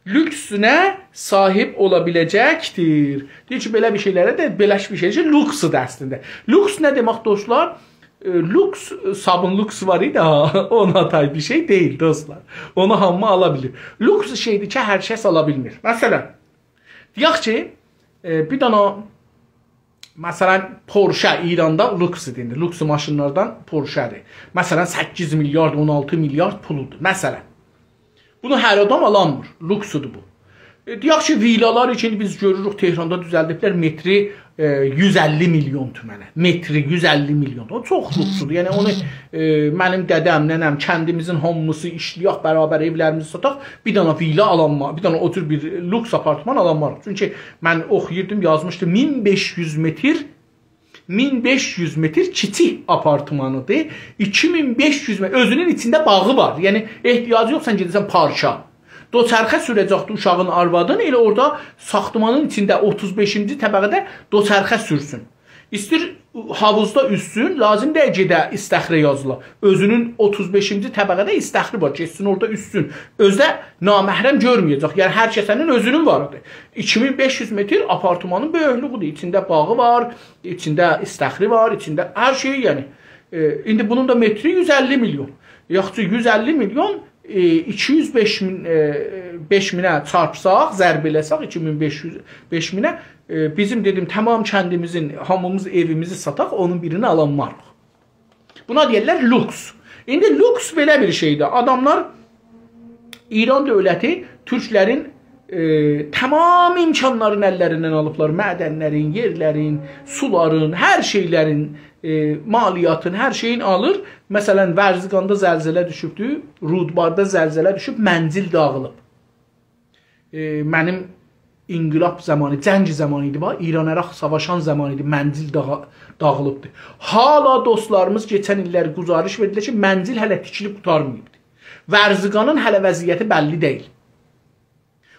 لوکسونه صاحیب اولا بیله‌جکدیر. دئییر کی، بئله بیر شئیلره ده، بئله بیر شئی کی، لوکسدور اصلینده. لوکس نه دئمک، دوستلار؟ ائ، لوکس، صابون لوکس وار ایدی ها، اونا تای بیر شئی دئییل، دوستلار. اونو هامی آلا بیلیر. لوکس شئیدیر کی، هر کس آلا بیلمیر. مثلا، دئیک کی، ائ، بیر دنه، مثلا، پورشه ایراندا لوکس ایدی ایندی. لوکس ماشینلاردان پورشه‌دیر. مثلا، سککیز میلیارد، اون آلتی میلیارد پولودور. مثلا. بونو هر آدام آلانمیر. لوکسودور بو. ائ، دئیک کی، ویلالار اوچون بیز گؤروروک، تهراندا دوزلدیبلر متری، ائ، یوز اللی میلیون تومنه. متری یوز اللی میلیون. او چوخ لوکسودور. یعنی اونو، ائ، منیم دده‌م، ننه‌م، کندیمیزین هامیسی ایشله‌یک، برابر ائولریمیزی ساتاق، بیر دنه ویلا آلانمار، بیر دنه او جور بیر لوکس آپارتمان آلانماریق. چونکی من اوخویوردوم، یازمیشدی مین بئش یوز متر، مین بئش یوز متر کیچیک آپارتمانیدیر. ایکی مین بئش یوز متر، اؤزونون ایچینده باغی وار. یعنی احتیاجی یوخ سن گئده‌سن پارکا. دوچرخه سوره‌جکدی اوشاغین، آروادین، ائله اورادا ساختمانین ایچینده اوتوز بئشینجی طبقه‌ده دوچرخه سورسون. ایستیر حاووزدا اوزسون، لازیم دئییل گئده استخره یازیلا. اؤزونون اوتوز بئشینجی طبقه‌ده استخری وار، گئتسین اورادا اوزسون. اؤزو ده نامحرم گؤرمه‌یه‌جک. یعنی هر کسه‌نین اؤزونون واریدیر. ایکی مین بئش یوز متر آپارتمانین بؤیوکلویودور. ایچینده باغی وار، ایچینده استخری وار، ایچینده هر شئی، یعنی. ائ، ایندی بونون دا متری یوز اللی میلیون. یاخشی، یوز اللی میلیون، ائ، ایکی یوز بئش مین، ائ، بئش مینه چارپساق، ضرب ائله‌سک، ایکی مین بئش یوز، بئش مینه، ائ، بیزیم، دئدیم، تمام کندیمیزین، هامیمیز ائویمیزی ساتاق، اونون بیرینی آلانماریق. بونا دئیرلر لوکس. ایندی لوکس بئله بیر شئیدیر. آداملار، ایران دؤولتی تورکلرین، ائ، تمام امکانلارین اللریندن آلیبلار. معدنلرین، یئرلرین، سولارین، هر شئیلرین، ائ، مالیاتین، هر شئیین آلیر. مثلا، ورزقاندا زلزله دوشوبدو، رودباردا زلزله دوشوب، منزل داغیلیب. ائ، منیم انقلاب زامانی، جنگ زامانی ایدی، باخ، ایران-عراق ساواشان زامانی ایدی، منزل داغا-، داغیلیبدی. حالا دوستلاریمیز کئچن ایللر گزارش وئردیلر کی، منزل هله تیکیلیب قوتارماییبدی. ورزقانین هله وضعیتی بللی دئییل.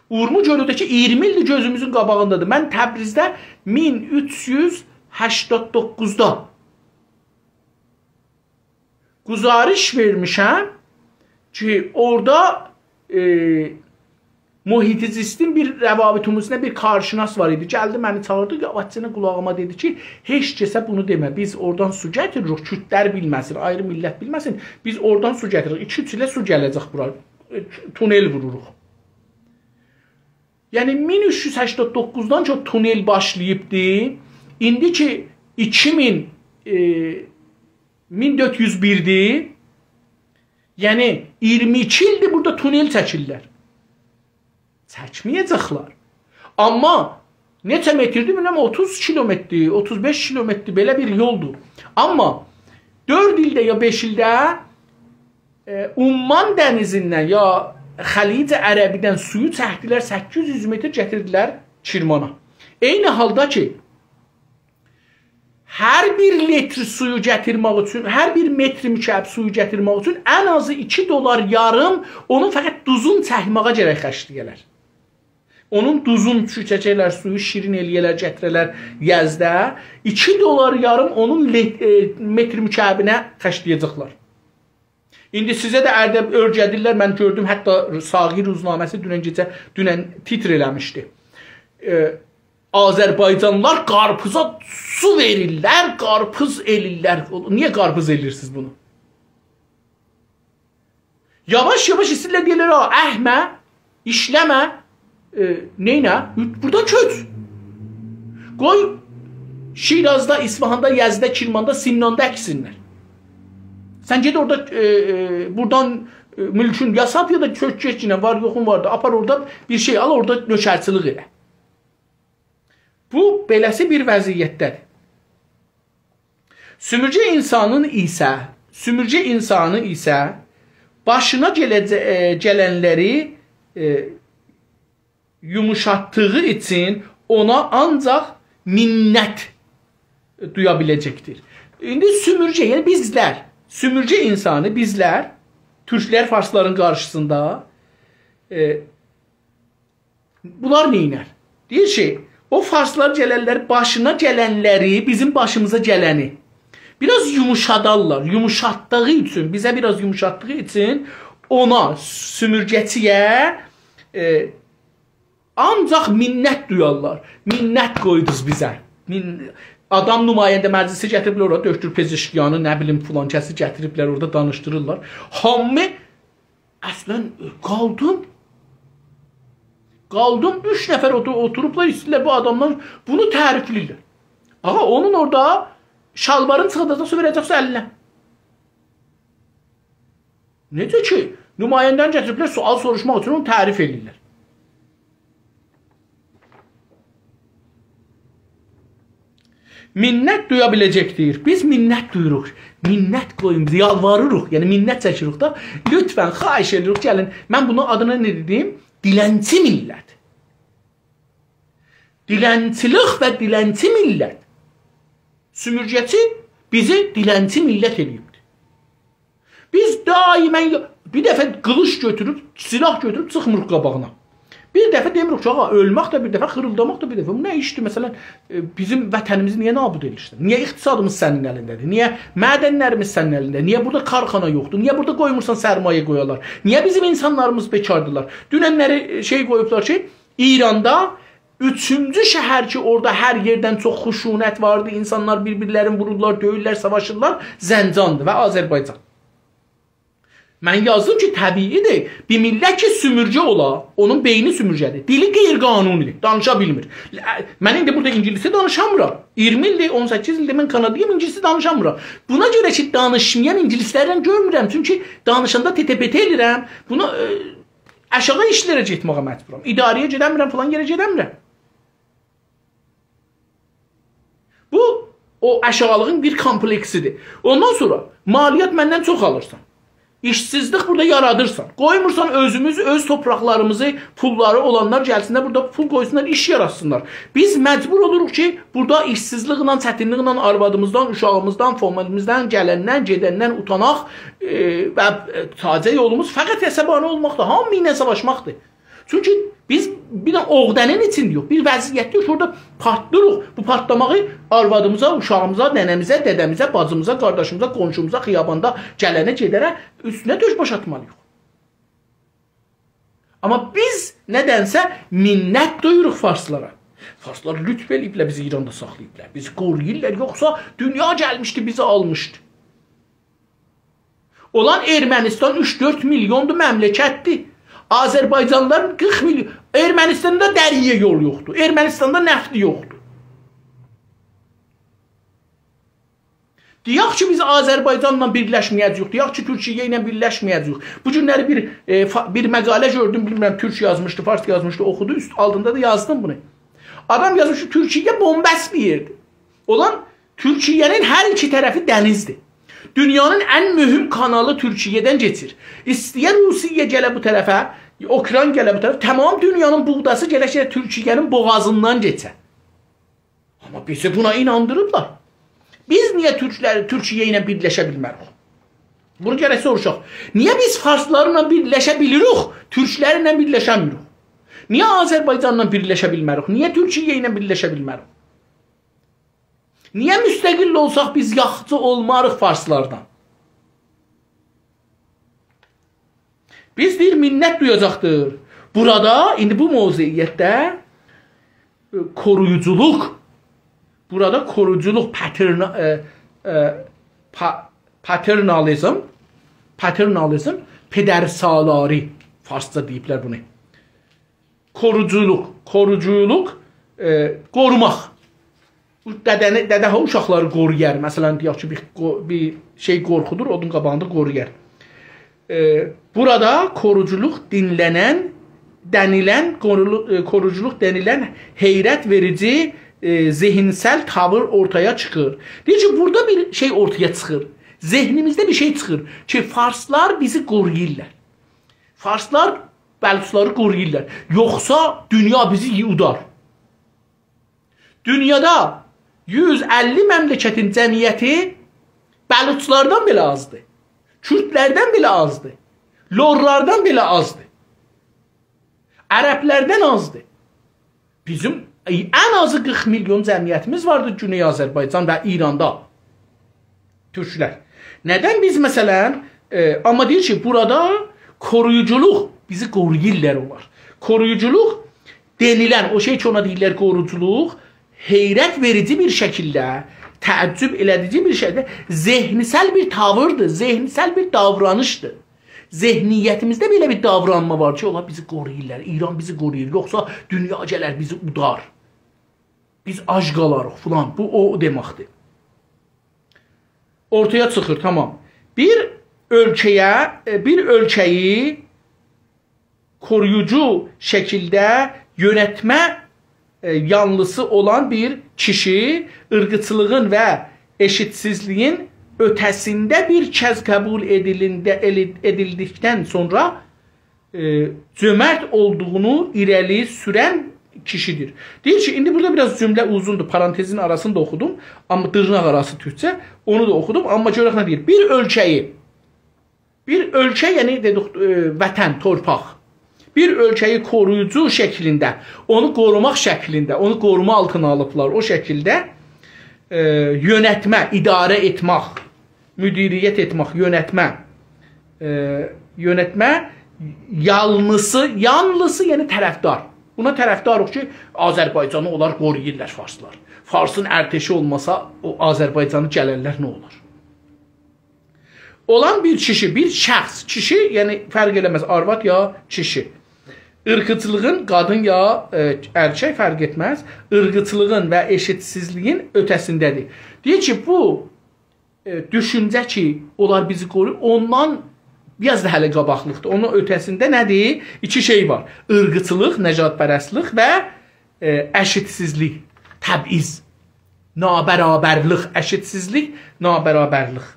اورمو گؤلو ده کی، اییرمی ایلدیر گؤزوموزون قاباغیندادیر. من تبریزده مین اوچ یوز هشتاد دوققوزدا گزارش وئرمیشم کی، اورادا، ائ، محیط زیستین بیر روابط عمومی‌سینده بیر کارشناس وار ایدی. گلدی، منی چاغیردی، یاواشجانا قولاغیما دئدی کی، هئچ کسه بونو دئمه. بیز اورادان سو گتیریریک، کوردلر بیلمه‌سین، آیری میللت بیلمه‌سین. بیز اورادان سو گتیریریک، ایکی اوچ ایله سو گله‌جک بورا. ائ، تونل ووروروق. یعنی، مین اوچ یوز هشتاد دوققوزدان کی، او تونل باشلاییبدی. ایندی کی، ایکی مین، ائ، مین دؤرد یوز بیردیر. یعنی، اییرمی ایکی ایلدیر بورادا تونل چکیرلر. چکمه‌یه‌جکلر. آمما نئچه متردیر، بیلمیرم، اوتوز کیلومتردیر، اوتوز بئش کیلومتردیر، بئله بیر یولدور. آمما دؤرد ایلده یا بئش ایلده، ائ، عمان دنیزیندن یا خلیج عربی‌دن سویو چکدیلر، سککیز یوز متر گتیردیلر کرمانا. عینی حالدا کی، هر بیر لیتر سویو گتیرمک اوچون، هر بیر متر مکعب سویو گتیرمک اوچون ان آزی ایکی دلار یاریم، اونون فقط دوزون چکمه‌یه گرک خرجله‌یه‌لر. اونون دوزون چو-، چکه‌لر، سویو شیرین ائله‌یه‌لر، گتیره‌لر یزده. ایکی دلار یاریم اونون لیت-، ائ، متر مکعبینه خرجله‌یه‌جکلر. ایندی سیزه ده اردب اؤرگدیرلر. من گؤردوم، حتی ساغی روزنامه‌سی دونن گئجه، دونن تیتر ائله‌میشدی. ائ، آذربایجانلیلار قارپیزا سو وئریرلر، قارپیز ائلیرلر. نییه قارپیز ائلیرسینیز بونو؟ یاواش-یاواش ایسته‌ییرلر دئییرلر، «ها، اکمه، ایشله‌مه، ائ، نئینه؟ بورادان کؤچ. قوی شیرازدا، اصفهاندا، یزدده، کرماندا، سمناندا اکسینلر. سن گئت اورادا، ائ، ائ، بورادان، ائ، مولکون یا سات، یا دا کؤچ گئت، یئنه وار یوخون وار دا، آپار اورادا بیر شئی آل، اورادا نؤکرچیلیک ائله.» بو، بئله‌سی بیر وضعیتده‌دیر. سومورگه اینسانین ایسه، سومورگه اینسانی ایسه باشینا گله‌جه-، ائ، گلنلری، ائ، یوموشاتدیغی اوچون اونا آنجاق منت دویا بیله‌جکدیر. ایندی سومورگه، یعنی بیزلر، سومورگه اینسانی بیزلر، تورکلر فارسلارین قارشیسیندا، ائ، بونلار نئینر؟ دئییر کی، او فارسلار گلرلر، باشینا گلنلری، بیزیم باشیمیزا گلنی بیر آز یوموشادارلار. یوموشاتدیغی اوچون، بیزه بیر آز یوموشاتدیغی اوچون اونا، سومورگه‌چی‌یه، ائ، آنجاق منت دویارلار. «منت قویدونوز بیزه. مین-، آدام نماینده مجلسی گتیریبلر اورا، دکتر پزشکیانی، نه بیلیم، فلان کسی گتیریبلر، اورادا دانیشدیریرلار. هامی اصلا قالدیم. قالدیم، اوچ نفر اوتو-، اوتوروبلار، ایسته‌ییرلر بو آدامدان بونو تعریفله‌ییرلر. آغا، اونون اورادا شالوارین چیخاجاقسان، وئره‌جکسن الینه. نئجه کی، نماینده‌نی گتیریبلر، سؤال سوروشماق اوچون اونو تعریف ائله‌ییرلر. منت دویا بیله‌جکدیر. بیز منت دویوروق. منت قویون، بیز یالواریریق. یعنی منت چکیریک دا. لطفا، خواهش ائدیریک، گلین. من بونون آدینا نه دئدیم؟ دیلنچی ملت. دیلنچیلیک و دیلنچی ملت. سومورگه‌چی بیزی دیلنچی ملت ائله‌ییبدیر. بیز دائما یا-، بیر دفعه قیلیش گؤتوروب، سلاح گؤتوروب چیخمیریق قاباغینا. بیر دفعه دئمیریک کی، آغا، اؤلمک ده بیر دفعه، خیریلداماق دا بیر دفعه. بو نه ایشدیر؟ مثلا، ائ، بیزیم وطنیمیزی نییه نابود ائدیرسن؟ نییه اقتصادیمیز سنین الینده‌دیر؟ نییه معدنلریمیز سنین الینده‌دیر؟ نییه بورادا کارخانا یوخدور؟ نییه بورادا قویمورسان سرمایه قویالار؟ نییه بیزیم اینسانلاریمیز بیکاردیرلار؟ دوننلری، ائ، شئی قویوبلار کی، ایراندا اوچونجو شهر کی، اورادا هر یئردن چوخ خشونت واردی، اینسانلار بیر-بیرلرینی وورورلار، دؤیورلر، ساواشیرلار، زنجاندیر و آذربایجان. من یازدیم کی، طبیعی‌دیر، بیر ملت کی، سومورگه اولا، اونون بئینی سومورگه‌دیر، دیلی غیرقانونی‌دیر، دانیشا بیلمیر. من ایندی بورادا اینگیلیسی دانیشامیرام. اییرمی ایلدیر، اون سککیز ایلدیر من کانادایام، اینگیلیسی دانیشامیرام. بونا گؤره کی، دانیشمایان اینگیلیسلرله گؤرمورم، چونکی دانیشاندا تئته‌پئته ائله‌ییرم، بونو، ائ، آشاغی ایشلره گئتمه‌یه مجبورام. اداره‌یه گئده‌میرم، فلان یئره گئده‌میرم. بو، او آشاغیلیغین بیر کومپلکسی‌دیر. اوندان سونرا مالیات مندن چوخ آلیرسان. ایشسیزلیک بورادا یارادیرسان. قویمورسان اؤزوموز، اؤز تورپاقلاریمیزی، پوللاری اولانلار گلسینلر، بورادا پول قویسونلار، ایش یاراتسینلار. بیز مجبور اولوروق کی، بورادا ایشسیزلیکله، چتینلیکله آروادیمیزدان، اوشاغیمیزدان، فامیلیمیزدن، گلندن، گئدندن اوتاناق، ائ، و، ائ، تازه یولوموز فقط عصبانی اولماقدیر، هامی ایله ساواشماقدیر. چونکی بیز بیر ده عقده‌نین ایچینده‌ییک، بیر وضعیتده‌ییک، اورادا پارتلاییریق. بو پارتلاماغی آروادیمیزا، اوشاغیمیزا، ننه‌میزه، دده‌میزه، باجیمیزا، قارداشیمیزا، قونشوموزا، خیاباندا گلنه گئدره اوستونه دؤش باش آتمالی‌ییق. آمما بیز ندنسه منت دویوروق فارسلارا. فارسلار لطف ائله‌ییبلر، بیزی ایراندا ساخلاییبلار. بیزی قورویورلار، یوخسا دونیا گلمیشدی، بیزی آلمیشدی. اولان ارمنستان اوچ دؤرد میلیوندور، مملکتدیر. آذربایجانلیلار قیرخ میلیون. ارمنستاندا دریایا یول یوخدور. ارمنستاندا نفت یوخدور. دئیک کی، بیز آذربایجانلا بیرلشمه‌یه‌جه‌ییک، دئیک کی، تورکیه ایله بیرلشمه‌یه‌جه‌ییک. بو گونلری بیر، ائ، فا-، بیر مقاله گؤردوم، بیلمیرم، تورک یازمیشدی، فارس یازمیشدی، اوخودو، اوست آلتیندا دا یازدیم بونو. آدام یازمیش کی، تورکیه بن‌بست بیر یئردیر. اولان تورکیه‌نین هر ایکی طرفی دنیزدیر. دونیانین ان مهم کانالی تورکیه‌دن کئچیر. ایسته‌یه روسیه گله بو طرفه، اوکراین گله بو طرفه، تمام دونیانین بوغداسی گرک کی، تورکیه‌نین بوغازیندان کئچه. آمما بیزی بونا ایناندیریبلار. بیز نییه تورکلر، تورکیه ایله بیرلشه بیلمه‌ریک؟ بونو گرک سوروشاق. نییه بیز فارسلارلا بیرلشه بیلیریک، تورکلرله بیرلشه‌میریک؟ نییه آذربایجانلا بیرلشه بیلمه‌ریک؟ نییه تورکیه ایله بیرلشه بیلمه‌ریک؟ نییه مستقل اولساق، بیز یاخشی اولماریق فارسلاردان؟ بیز، دئییر، منت دویاجاقدیر. بورادا، ایندی بو موضوعیتده، ائ، قورویوجولوق، بورادا قورویوجولوق، پاترنا-، ائ، ائ، پا-، پاترنالیزم، پاترنالیزم، پدرسالاری، فارسجا دئییبلر بونو. قوروجولوق، قوروجولوق، ائ، قوروماق. بو دده‌نی، دده ها اوشاقلاری قورویار. مثلا، دئیک کی، بیر قو-، بیر شئی قورخودور، اونون قاباغیندا قورویار. ائ، بورادا قوروجولوق دینلنن، دنیلن، قورولو-، ائ، قوروجولوق دنیلن حیرت وئریجی، ائ، ذهنسل تاویر اورتایا چیخیر. دئییر کی، بورادا بیر شئی اورتایا چیخیر. ذهنیمیزده بیر شئی چیخیر کی، فارسلار بیزی قورویورلار. فارسلار بلوچلاری قورویورلار. یوخسا دونیا بیزی یودار. دونیادا یوز اللی مملکتین جمعیتی بلوچلاردان بئله آزدیر. کوردلردن بئله آزدیر. لورلاردان بئله آزدیر. عربلردن آزدیر. بیزیم، ائ، ان آزی قیرخ میلیون جمعیتیمیز واردیر گونئی آذربایجان و ایراندا. تورکلر. ندن بیز، مثلا، ائ، آمما دئییر کی، بورادا قورویوجولوق، بیزی قورویورلار اونلار. قورویوجولوق دئنیلن، او شئی کی، اونا دئییرلر قورویوجولوق، حیرت وئریجی بیر شکیلده، تعجب ائله‌دیجی بیر شکیلده ذهنسل بیر تاویردیر، ذهنسل بیر داورانیشدیر. ذهنیتیمیزده بئله بیر داورانما وار کی، اونلار بیزی قورویورلار، ایران بیزی قورویور، یوخسا دونیا گلر بیزی اودار. بیز آج قالاریق فلان. بو او دئمکدیر. اورتایا چیخیر، تامام. بیر اؤلکه‌یه، ائ، بیر اؤلکه‌یی قورویوجو شکیلده یؤنتمه، ائ، یانلیسی اولان بیر کیشی عیرقچیلیغین و ائشیتسیزلیگین اؤته‌سینده بیر کز قبول ائدیلینده، ائلی-، ائدیلدیکدن سونرا، ائ، جؤمرت اولدوغونو ایره‌لی سورن کیشیدیر. دئییر کی، ایندی بورادا بیر آز جمله اوزوندور، پارانتزین آراسینی دا اوخودوم، آمما دیرناق آراسی تورکجه، اونو دا اوخودوم، آمما گؤرک نه دئییر. بیر اؤلکه‌یی، بیر اؤلکه، یعنی دئدیک، ائ، وطن، تورپاق. بیر اؤلکه‌یی قورویوجو شکلینده، اونو قوروماق شکلینده، اونو قوروما آلتینا آلیبلار، او شکیلده، ائ، یؤنتمه، اداره ائتمک، مدیریت ائتمک، یؤنتمه، ائ، یؤنتمه یانلیسی، یانلیسی، یعنی طرفدار. بونا طرفداریق کی، آذربایجانی اونلار قورویورلار فارسلار. فارسین ارتشی اولماسا، او آذربایجانی گلرلر نه اولار؟ اولان بیر کیشی، بیر شخص، کیشی، یعنی فرق ائله‌مز، آرواد یا کیشی. عیرقچیلیغین، قادین یا، ائ، ائرکک فرق ائتمز، عیرقچیلیغین و ائشیتسیزلیگین اؤته‌سینده‌دیر. دئییر کی، بو، ائ، دوشونجه کی، اونلار بیزی قورویور، اوندان بیر آز دا هله قاباقلیقدیر. اونون اؤته‌سینده نه‌دیر؟ ایکی شئی وار. عیرقچیلیق، نژادپرستلیک و، ائ، ائشیتسیزلیک، تبعیض، نابرابرلیک، ائشیتسیزلیک، نابرابرلیک.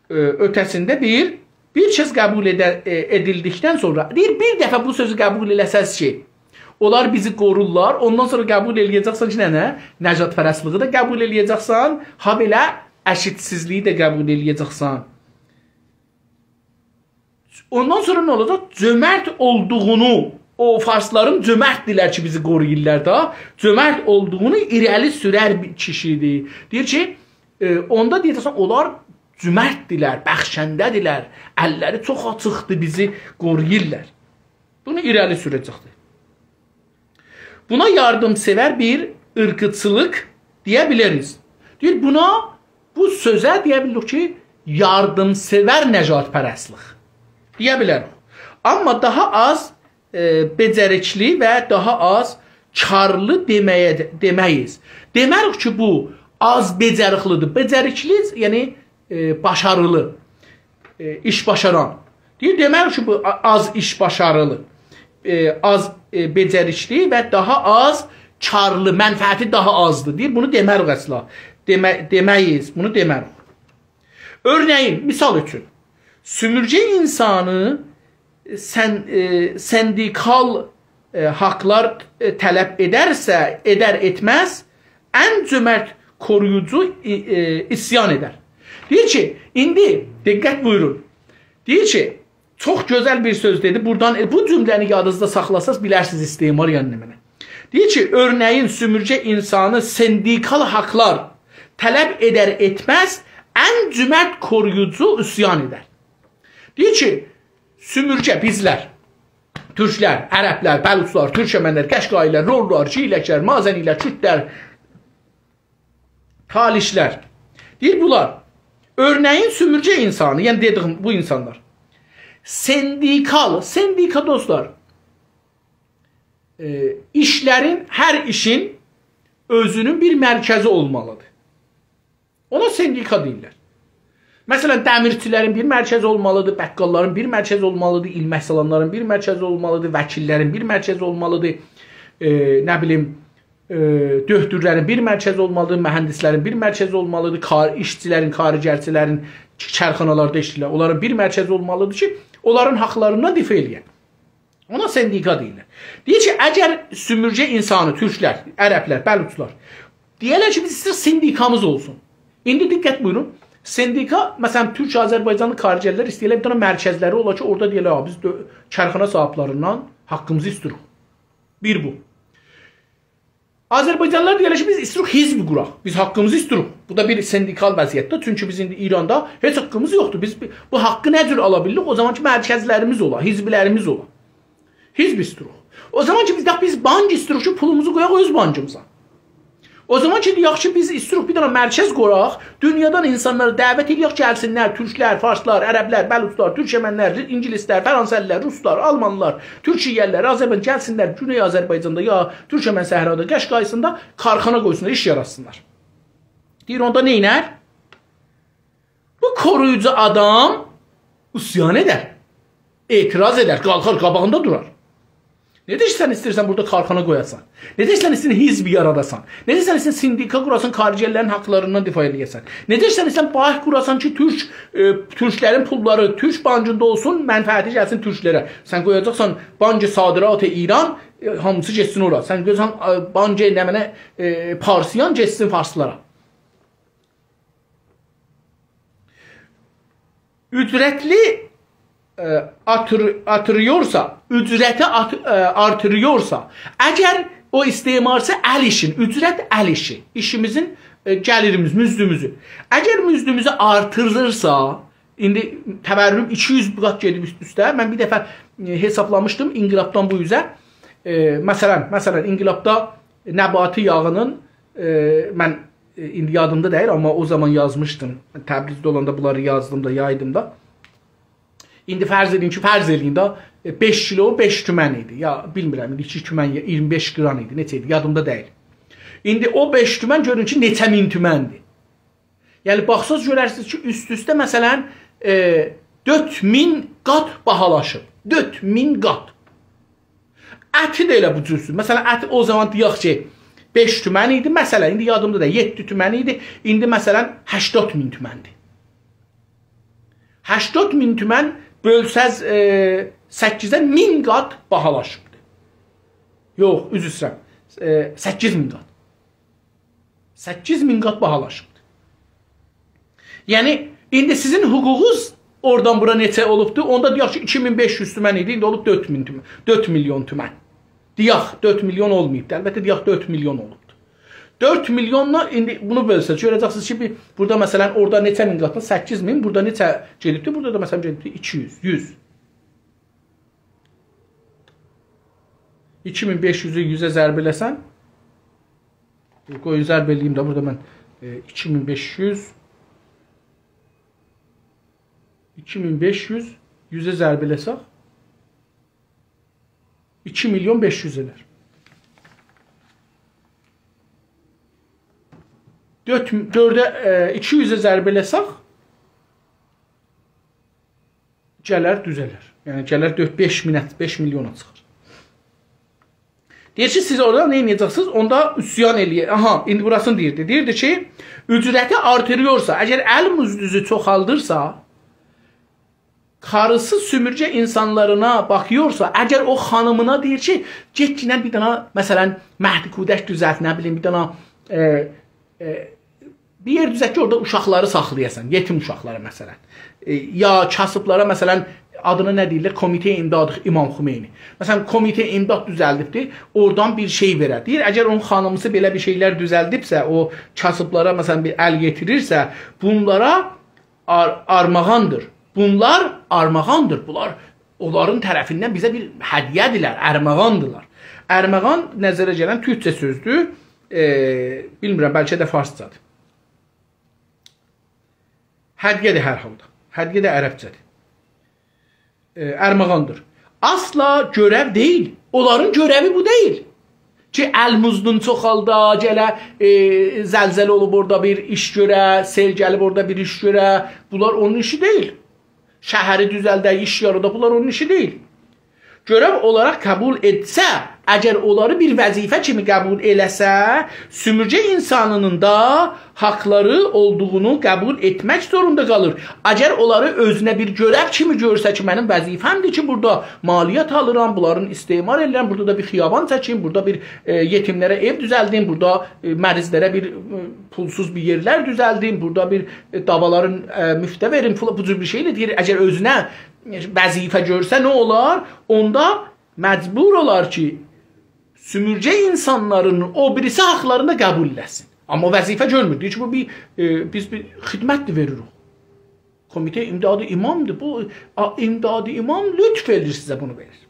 ائ، اؤته‌سینده بیر، بیر کز قبول ائده-، ائ، ائدیلدیکدن سونرا، دئییر، بیر دفعه بو سؤزو قبول ائله‌سز کی، اونلار بیزی قورورلار، اوندان سونرا قبول ائله‌یه‌جکسن کی، نه، نه؟ نژادپرستلیگی ده قبول ائله‌یه‌جکسن، هابئله ائشیتسیزلیگی ده قبول ائله‌یه‌جکسن. اوندان سونرا نه اولاجاق؟ جؤمرت اولدوغونو، او فارسلارین جؤمرتدیلر کی، بیزی قورویورلار دا، جؤمرت اولدوغونو ایره‌لی سورر بیر کیشیدیر. دئییر کی، ائ، اوندا دئیه‌جکسن، اونلار جؤمرتدیلر، بخشنده‌دیرلر، اللری چوخ آچیقدیر، بیزی قورویورلار. بونو ایره‌لی سوره‌جکدیر. بونا یاردیم‌سئور بیر عیرقچیلیق دئیه بیلریز. دئییر، بونا، بو سؤزه دئیه بیلیریک کی، یاردیم‌سئور نژادپرستلیک. دئیه بیلریک. آمما داها آز، ائ، بئجریکلی و داها آز کارلی دئمه‌یه، دئمه‌ییز. دئمه‌ریک کی، بو آز بئجریکلیدیر. بئجریکلی، یعنی، ائ، باشاریلی، ائ، ایش باشاران. دئییر، دئمک کی، بو آ-، آز ایش باشاریلی، ائ، آز، ائ، بئجریکلی و داها آز کارلی، منفعتی داها آزدیر. دئییر، بونو دئمه‌ریک اصلا. دئمه-، دئمه‌ییز، بونو دئمه‌ریک. اؤرنه‌یین، مثال اوچون، سؤمورگه اینسانی سن-، ائ، سندیکال، ائ، حاقلار، ائ، طلب ائدرسه، ائدر ائتمز، ان جؤمرت قورویوجو، ائ، ائ، عصیان ائدر. دئییر کی، ایندی دقت بویورون. دئییر کی، چوخ گؤزل بیر سؤز دئدی. بورادان، ائ، بو جمله‌نی یادینیزدا ساخلاساز، بیلرسینیز استعمار یعنی نمنه. دئییر کی، اؤرنه‌یین سؤمورگه اینسانی سندیکال حاقلار طلب ائدر ائتمز، ان جؤمرت قورویوجو عصیان ائدر. دئییر کی، سؤمورگه، بیزلر، تورکلر، عربلر، بلوچلار، تورکمنلر، قشقایی‌لر، لورلار، ژیلکلر، مازنی‌لر، کوردلر، تالیشلر. دئییر، بونلار، اؤرنه‌یین سؤمورگه اینسانی، یعنی دئدیگیم بو اینسانلار. سندیکال، سندیکا دوستلار، ائ، ایشلرین، هر ایشین اؤزونون بیر مرکزی اولمالیدیر. اونا سندیکا دئییرلر. مثلا، دمیرچی‌لرین بیر مرکزی اولمالیدیر، بقال‌لارین بیر مرکزی اولمالیدیر، ایلمک سالانلارین بیر مرکزی اولمالیدیر، وکیل‌لرین بیر مرکزی اولمالیدیر، ائ، نه بیلیم، ائ، دؤکتورلرین بیر مرکزی اولمالیدیر، مهندس‌لرین بیر مرکزی اولمالیدیر، کار، ایشچی‌لرین، کارگرچی‌لرین، کارخانالاردا ایشله‌ییرلر، اونلارین بیر مرکزی اولمالیدیر کی، اونلارین حاقلاریندان دفاع ائله‌یه. اونا سندیکا دئییرلر. دئییر کی، اگر سؤمورگه اینسانی، تورکلر، عربلر، بلوچلار، دئیه‌لر کی، بیز ایسته‌ییریک سندیکامیز اولسون. ایندی دقت بویورون. سندیکا، مثلا، تورک آذربایجانلی کارگرلر ایسته‌ییرلر بیر دنه مرکزلری اولا کی، اورادا دئیه‌لر، «آ، بیز دؤ-، کارخانا صاحیبلریندن حاققیمیزی ایسته‌ییریک.» بیر بو. آذربایجانلیلار دئییرلر کی، بیز ایسته‌ییریک حزب قوراق. بیز حاققیمیزی ایسته‌ییریک. بو دا بیر سندیکال وضعیتدیر. چونکی بیز ایندی ایراندا هئچ حاققیمیز یوخدور. بیز بو، بو حاققی نه جور آلا بیلیریک؟ او زامان کی، مرکزلریمیز اولا، حزبلریمیز اولا. حزب ایسته‌ییریک. او زامان کی، بیز ده بیز بانک ایسته‌ییریک کی، پولوموزو قویاق اؤز بانکیمیزا. او زامان کی، دئیک کی، بیز ایستیروق بیر دنه مرکز قوراق، دونیادان اینسانلاری دعوت ائله‌یک، گلسینلر، تورکلر، فارسلار، عربلر، بلوچلار، تورکمنلر، اینگیلیسلر، فرانسه‌لی‌لر، روسلار، آلمانلار، تورکیه‌لی‌لر، آذربایجان گلسینلر، گونئی آذربایجاندا یا تورکمن صحرادا، قشقایی‌سیندا کارخانا قویسونلار، ایش یاراتسینلار. دئییر، اوندا نئینر؟ بو کورویوجو آدام عصیان ائدر، اعتراض ائدر، قالخار، قاباغیندا دورار. نئجه سن ایسته‌ییرسن بورادا کارخانا قویاسان؟ نئجه سن ایسته‌ییرسن حزب یاراداسان؟ نئجه سن ایسته‌ییرسن سندیکا قوراسان، کارگرلرین حاقلاریندان دفاع ائله‌یه‌سن؟ نئجه سن ایسته‌ییرسن بانک قوراسان کی، تورک، ائ، تورکلرین پوللاری، تورک بانکیندا اولسون، منفعتی گلسین تورکلره؟ سن قویاجاقسان بانک صادرات ایران، ائ، هامیسی گئتسین اورا. سن قویاجاقسان، ائ، بانک نمنه، ائ، پارسیان گئتسین فارسلارا. اجرتلی، ائ، آرتیر-، آرتیریورسا، اجرتی آرت-، ائ، آرتیریورسا، اگر او استعمارچی ال ایشین، اجرت ال ایشی، ایشیمیزین، ائ، گلیریمیز، مزدوموزو، اگر مزدوموزو آرتیریرسا، ایندی تورم ایکی یوز قات گئدیب اوست-اوسته. من بیر دفعه، ائ، حسابلامیشدیم انقلابدان بو اوزه. ائ، مثلا، مثلا، انقلابدا نباتی یاغینین، ائ، من، ائ، ایندی یادیمدا دئییل، آمما او زامان یازمیشدیم. تبریزده اولاندا بونلاری یازدیم دا، یایدیم دا. ایندی فرض ائدین کی، فرض ائله‌یین دا، ائ، بئش کیلو بئش تومن ایدی. یا، بیلمیرم، ایندی ایکی تومن یا ایگیرمی بئش قیران ایدی، نئچه ایدی، یادیمدا دئییل. ایندی او بئش تومن گؤرون کی، نئچه مین تومندیر. یعنی، باخساز گؤررسینیز کی، اوست-اوسته، مثلا، ائ، دؤرد مین قات باهالاشیب. دؤرد مین قات. اتی ده ائله بو جورسون. مثلا، ات او زامان دئیک کی، بئش تومن ایدی، مثلا، ایندی یادیمدا دا یئددی تومن ایدی، ایندی، مثلا، هشتاد مین تومندیر. هشتاد مین تومن بؤلسز، ائ، سککیزه، مین قات باهالاشیبدیر. یوخ، عذر ایسته‌ییرم. ائ، سککیز مین قات. سککیز مین قات باهالاشیبدیر. یعنی، ایندی سیزین حقوقونوز اورادان بورا نئچه اولوبدو؟ اوندا دئیک کی، ایکی مین بئش یوز تومن ایدی، ایندی اولوب دؤرد مین تومن، دؤرد میلیون تومن. دئیک، دؤرد میلیون اولماییبدی. البته، دئیک، دؤرد میلیون اولوبدو. دؤرد میلیونلا ایندی بونو بؤلسز، گؤره‌جکسینیز کی، بیر، بورادا، مثلا، اورادا نئچه مین قاتدان سککیز مین، بورادا نئچه گئدیبدی؟ بورادا دا، مثلا، گئدیبدی ایکی یوز، یوز. ایکی مین بئش یوزو یوزه ضرب ائله‌سن، قوی ضرب ائله‌ییم ده، بورادا من، ائ، ایکی مین بئش یوز، ایکی مین بئش یوز یوزه ضرب ائله‌سک، ایکی میلیون بئش یوز ائدر. دؤرد، دؤرده، ائ، ایکی یوزه ضرب ائله‌سک، گلر، دوزه‌لر. یعنی، گلر دؤرد، بئش مینه، بئش میلیونا چیخار. دئییر کی، سیز اورادا نه ائده‌جکسینیز؟ اوندا عصیان ائله‌یه-، آها، ایندی بوراسینی دئییردی. دئییردی کی، اجرتی آرتیریورسا، اگر ال مزدوزو چوخالدیرسا، کاریسی سومورگه اینسانلارینا باخیورسا، اگر او خانیمینا دئییر کی، گئتگینن بیر دنه، مثلا، مهد کودک دوزلت، نه بیلیم، بیر دنه، ائ، ائ، بیر یئر دوزلت کی، اورادا اوشاقلاری ساخلایاسان، یئتیم اوشاقلاری، مثلا. ائ، یا کاسیبلارا، مثلا، آدینا نه دئییرلر؟ کمیته امداد امام خمینی. مثلا، کمیته امداد دوزلدیبدیر، اورادان بیر شئی وئرر. دئییر، اگر اونون خانیمیسی بئله بیر شئیلر دوزلدیبسه، او کاسیبلارا، مثلا، بیر ال یئتیریرسه، بونلارا آر-، آرماغاندیر. بونلار آرماغاندیر. بونلار اونلارین طرفیندن بیزه بیر هدیه‌دیرلر، آرماغاندیرلار. آرماغان نظره گلن تورکجه سؤزدور. ائ، بیلمیرم، بلکه ده فارسجادیر. هدیه‌دیر هر حالدا. هدیه ده عربجه‌دیر. ائ، آرماغاندیر. اصلا گؤرو دئییل. اونلارین گؤروو بو دئییل. کی، ال مزدون چوخالدا، گله، ائ، زلزله اولوب اورادا بیر ایش گؤره، سئل گلیب اورادا بیر ایش گؤره. بونلار اونون ایشی دئییل. شهری دوزلده، ایش یارادا، بونلار اونون ایشی دئییل. گؤرو اولاراق قبول ائتسه، اگر اونلاری بیر وظیفه کیمی قبول ائله‌سه، سومورگه اینسانینین دا حاقلاری اولدوغونو قبول ائتمک زوروندا قالیر. اگر اونلاری اؤزونه بیر گؤرو کیمی گؤرسه کی، منیم وظیفه‌مدیر کی، بورادا مالیات آلیرام، بونلارین استثمار ائدیرم، بورادا دا بیر خیابان چکیم، بورادا بیر، ائ، یئتیملره ائو دوزلدیم، بورادا، ائ، مریضلره بیر، ائ، پولسوز بیر یئرلر دوزلدیم، بورادا بیر، ائ، داوالارین، ائ، مفته وئریم، فلان، بو جور بیر شئی ائله دئییر. اگر اؤزونه وظیفه گؤرسه نه اولار؟ اوندا مجبور اولار کی، سومورگه اینسانلارین او بیریسی حاقلارینی دا قبول ائله‌سین. آمما وظیفه گؤرمور. دئییر کی، بو بیر، ائ، بیز بیر خدمتدیر وئریریک. کمیته امداد امامدیر. بو، آ، امداد امام لطف ائدیر سیزه بونو وئریر.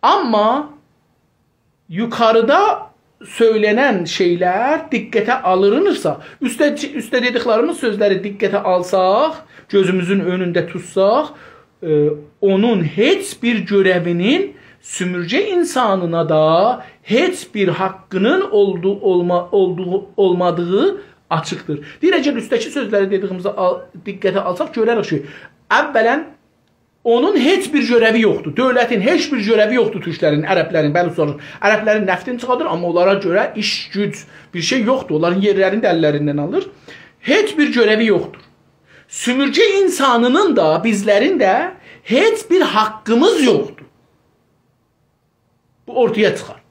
آمما یوخاریدا سؤیله‌نن شئیلر دقته آلینیرسا، اوسته، اوسته دئدیکلریمیز سؤزلری دقته آلساق، گؤزوموزون اؤنونده توتساق، ائ، اونون هئچ بیر گؤره‌وینین سؤمورگه اینسانینا دا هئچ بیر حاققینین اولدو-، اولما-، اولدوغو، اولمادیغی آچیقدیر. دئییر، اگر اوسته‌کی سؤزلری دئدیگیمیزی آل-، دقته آلساق، گؤرریک کی، اولاً اونون هئچ بیر گؤره‌وی یوخدور. دؤولتین هئچ بیر گؤره‌وی یوخدور تورکلرین، عربلرین، بلوچلارین. عربلرین نفتینی چیخادیر، آمما اونلارا گؤره ایش، گوج، بیر شئی یوخدور. اونلارین یئرلرینی ده اللریندن آلیر. هئچ بیر گؤره‌وی یوخدور. سؤمورگه اینسانینین دا، بیزلرین ده هئچ بیر حاققیمیز یوخدور. بو اورتایا چیخار.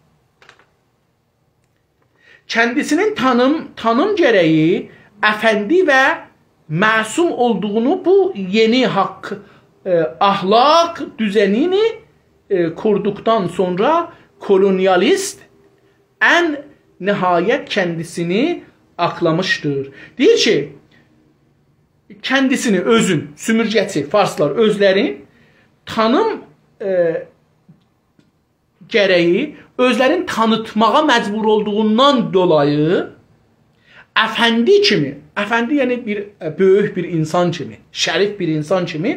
کندیسینین تانیم، تانیم گره‌یی افندی و معصوم اولدوغونو بو یئنی حاق، ائ، اخلاق دوزنینی، ائ، قوردوقدان سونرا کولونیالیست ان نهایت کندیسینی آقلامیشدیر. دئییر کی، کندیسینی، اؤزون، سؤمورگه‌چی فارسلار اؤزلرین تانیم، ائ، گره‌یی اؤزلرینی تانیتماغا مجبور اولدوغوندان دولایی افندی کیمی، افندی یعنی بیر، ائ، بؤیوک بیر اینسان کیمی، شریف بیر اینسان کیمی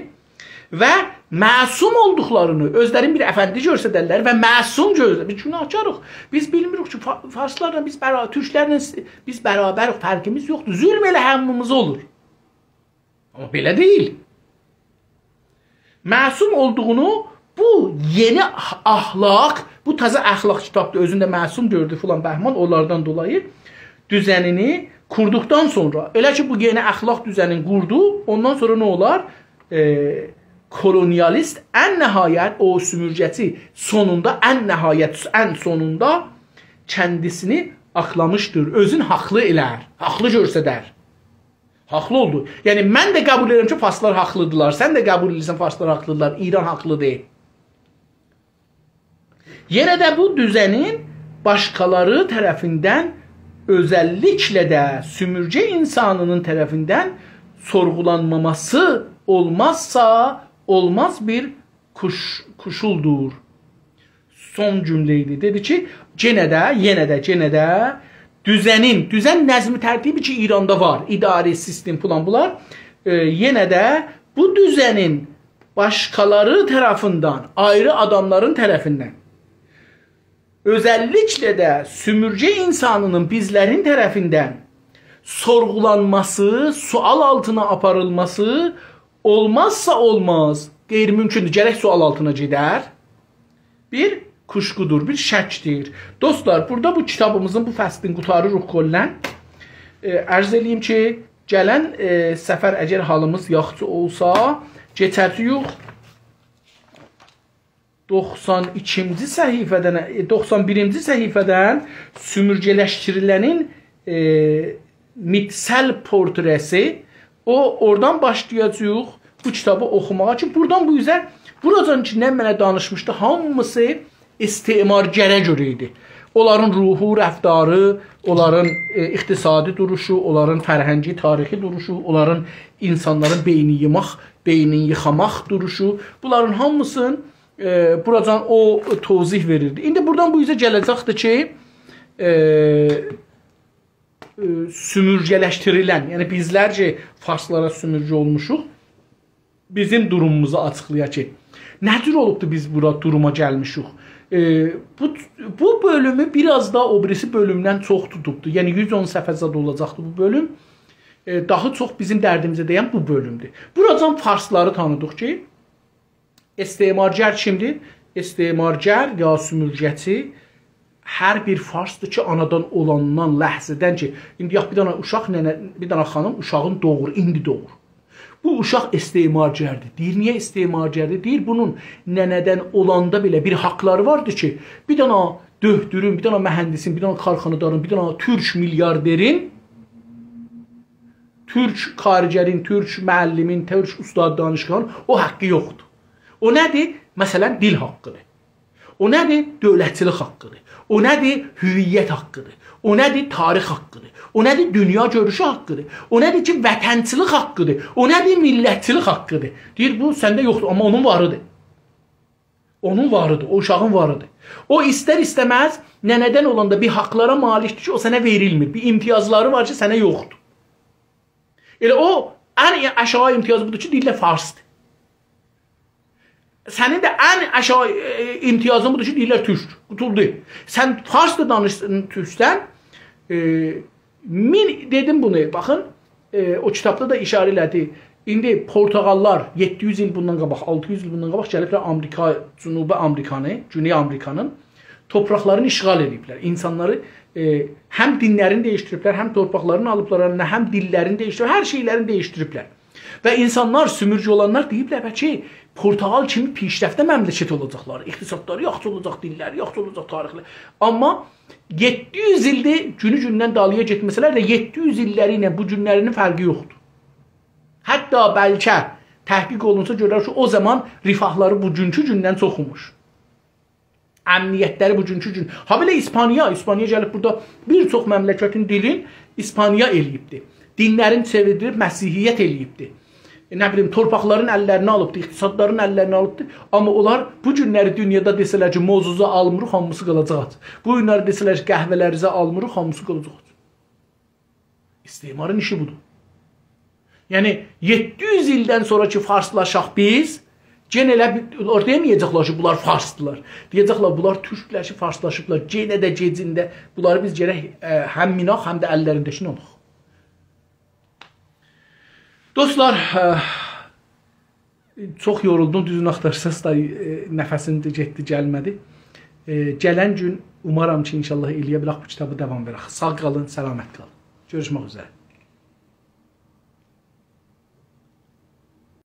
و معصوم اولدوقلارینی، اؤزلرینی بیر افندی گؤرسدرلر و معصوم گؤرسدرلر. بیز گوناهکاریق. بیز بیلمیریک کی، فا-، فارسلارلا بیز برا-، تورکلرله س-، بیز برابریک، فرقیمیز یوخدور. ظلم ائله هامیمیزا اولور. آمما بئله دئییل. معصوم اولدوغونو بو یئنی اح-، اخلاق، بو تازه اخلاق کیتابدیر، اؤزون ده معصوم گؤردو فلان بهمان، اونلاردان دولایی دوزنینی قوردوقدان سونرا، ائله کی، بو یئنی اخلاق دوزنینی قوردو، اوندان سونرا نه اولار؟ ائ، کولونیالیست ان نهایت، او سؤمورگه‌چی سونوندا، ان نهایت، ان سونوندا کندیسینی آقلامیشدیر، اؤزون حاقلی ائلر، حاقلی گؤرسدر. حاقلی اولدو. یعنی، من ده قبول ائدیرم کی، فارسلار حاقلیدیرلار. سن ده قبول ائدیرسن، فارسلار حاقلیدیرلار. ایران حاقلیدیر. یئنه ده بو دوزنین باشقالاری طرفیندن، اؤزللیکله ده سؤمورگه اینسانینین طرفیندن سورغولانماماسی اولمازسا، اولماز بیر کوش-، کوشولدور. سون جمله ایدی. دئدی کی، یئنه ده، یئنه ده، یئنه ده دوزنین، دوزن نظم ترتیبی کی، ایراندا وار، اداره سیستم فلان بونلار، ائ، یئنه ده بو دوزنین باشقالاری طرفیندن، آیری آداملارین طرفیندن، اؤزللیکله ده سؤمورگه اینسانینین، بیزلرین طرفیندن سورغولانماسی، سؤال آلتینا آپاریلماسی اولمازسا اولماز، غیرممکندور. گرک سؤال آلتینا گئدر. بیر کوشقودور، بیر شکدیر. دوستلار، بورادا بو کیتابیمیزین بو فصلینی قوتاریریق کلاً. ائ، عرض ائله‌ییم کی، گلن، ائ، سفر اگر حالیمیز یاخشی اولسا، کئچه‌جه‌ییک دوخسان ایکینجی صفحه‌دن، ائ، دوخسان بیرینجی صفحه‌دن سؤمورگه‌لشدیریلنین، ائ، میتسل پورتره‌سی. او، اورادان باشلایاجاغیق بو کیتابی اوخوماغا کی، بورادان بو اوزه، بوراجان کی، نه منه دانیشمیشدی، هامیسی استعمارگره گؤره ایدی. اونلارین روحو، رفتاری، اونلارین، ائ، اقتصادی دوروشو، اونلارین فرهنگی، تاریخی دوروشو، اونلارین اینسانلارین بئینی یئماق، بئینین ییخاماق دوروشو، بونلارین هامیسین، ائ، بوراجان او توضیح وئریردی. ایندی بورادان بو اوزه گله‌جکدیر کی، ائ، ائ، سؤمورگه‌لشدیریلن، یعنی بیزلر کی، فارسلارا سؤمورگه اولموشوق، بیزیم دوروموموزو آچیقلایاق کی، نه جور اولوبدو بیز بورا دوروما گلمیشیک؟ ائ، بو، بو بؤلومو بیر آز دا او بیریسی بؤلومدن چوخ توتوبدو. یعنی یوز اون صفحه زاد اولاجاقدی بو بؤلوم. ائ، داها چوخ بیزیم دردیمیزه دَیَن بو بؤلومدور. بوراجان فارسلاری تانیدیق کی، استعمارگر کیمدیر؟ استعمارگر یا سؤمورگه‌چی هر بیر فارسدیر کی، آنادان اولاندان، لحظه‌دن کی، ایندی یاخ، بیر دنه اوشاق ننه، بیر دنه خانیم اوشاغین دوغور، ایندی دوغور. بو اوشاق استعمارگردیر. دئییر، نییه استعمارگردیر؟ دئییر، بونون ننه‌دن اولاندا بئله بیر حاقلاری واردیر کی، بیر دنه دؤهتورون، بیر دنه مهندسین، بیر دنه کارخانادارین، بیر دنه تورک میلیاردرین، تورک کارگرین، تورک معلمین، تورک استاد دانشگاهین او حاققی یوخدور. او نه‌دیر؟ مثلا، دیل حاققیدیر. او نه‌دیر؟ دؤولتچیلیک حاققیدیر. او نه‌دیر؟ هویت حاققیدیر. او نه‌دیر؟ تاریخ حاققیدیر. او نه‌دیر؟ دونیا گؤروشو حاققیدیر. او نه‌دیر کی، وطنچیلیک حاققیدیر. او نه‌دیر؟ میللتچیلیک حاققیدیر. دئییر، بو سنده یوخدور، آمما اونون واریدیر. اونون واریدیر، او اوشاغین واریدیر. او ایستر-ایسته‌مز ننه‌دن اولاندا بیر حاقلارا مالیکدیر کی، او سنه وئریلمیر. بیر امتیازلاری وار کی، سنه یوخدور. ائله او ان آشاغی امتیاز بودور کی، دئییرلر فارسدیر. سنین ده ان آشاغی، ائ، امتیازین بودور کی، دئییرلر تورک. قوتولدو. سن فارس دا دانیشسان، تورکسن، ائ، مین، دئدیم بونو، باخین، ائ، او کیتابدا دا ایشاره ائله‌دی. ایندی پرتغاللار یئددی یوز ایل بوندان قاباق، آلتی یوز ایل بوندان قاباق گلیبلر آمریکا، جنوبی آمریکانی، گونئی آمریکانین توپراقلارینی اشغال ائدیبلر. اینسانلاری، ائ، هم دینلرینی دییشدیریبلر، هم تورپاقلارینی آلیبلار الینه، هم دیللرینی دییشدیریب، هر شئیلرینی دییشدیریبلر. و اینسانلار، سومورگو اولانلار دئییبلر، بلکه پرتغال کیمی پیشرفته مملکت اولاجاقلار، اقتصادلاری یاخشی اولاجاق، دیللری یاخشی اولاجاق، تاریخلری. آمما یئددی یوز ایلدیر، گونو گوندن دالییا گئتمه‌سه‌لر ده، یئددی یوز ایللری ایله بو گونلرینین فرقی یوخدور. حتی بلکه تحقیق اولونسا گؤرر کی، او زامان رفاهلاری بوگونکو گوندن چوخ ایمیش. امنیتلری بوگونکو گون. هابئله اسپانیا، اسپانیا گلیب بورادا بیر چوخ مملکتین دیلین اسپانیا ائله‌ییبدی. دینلرین چئویریب، مسیحیت ائله‌ییبدی. ائ، نه بیلیم، تورپاقلارین اللرینه آلیبدی، اقتصادلارین اللرینه آلیبدی. آمما اونلار بو گونلری دونیادا دئسه‌لر کی، موزوزو آلمیریق، هامیسی قالاجاق آج. بو گونلری دئسه‌لر کی، قهوه‌لریزی آلمیریق، هامیسی قالاجاق آج. استعمارین ایشی بودور. یعنی، یئددی یوز ایلدن سونرا کی، فارسلاشاق بیز، گئنه ائله بیر، اونلار دئمه‌یه‌جکلر کی، بونلار فارسدیلار. دئیه‌جکلر، بونلار تورکلر کی، فارسلاشیبلار. گئنه ده گئجینده بونلاری بیز گرک، ائ، هم میناق، هم ده اللرینده شین اولاق. دوستلار، ائ، چوخ یورولدوم، دوزونو آختارساز دا، ائ، نفسیم ده گئتدی، گلمه‌دی. ائ، گلن گون اومارام کی، ان‌شاءالله ائلیه بیلک بو کیتابی داوام وئرک. ساغ قالین، سلامت قالین. گؤروشمک اوزره.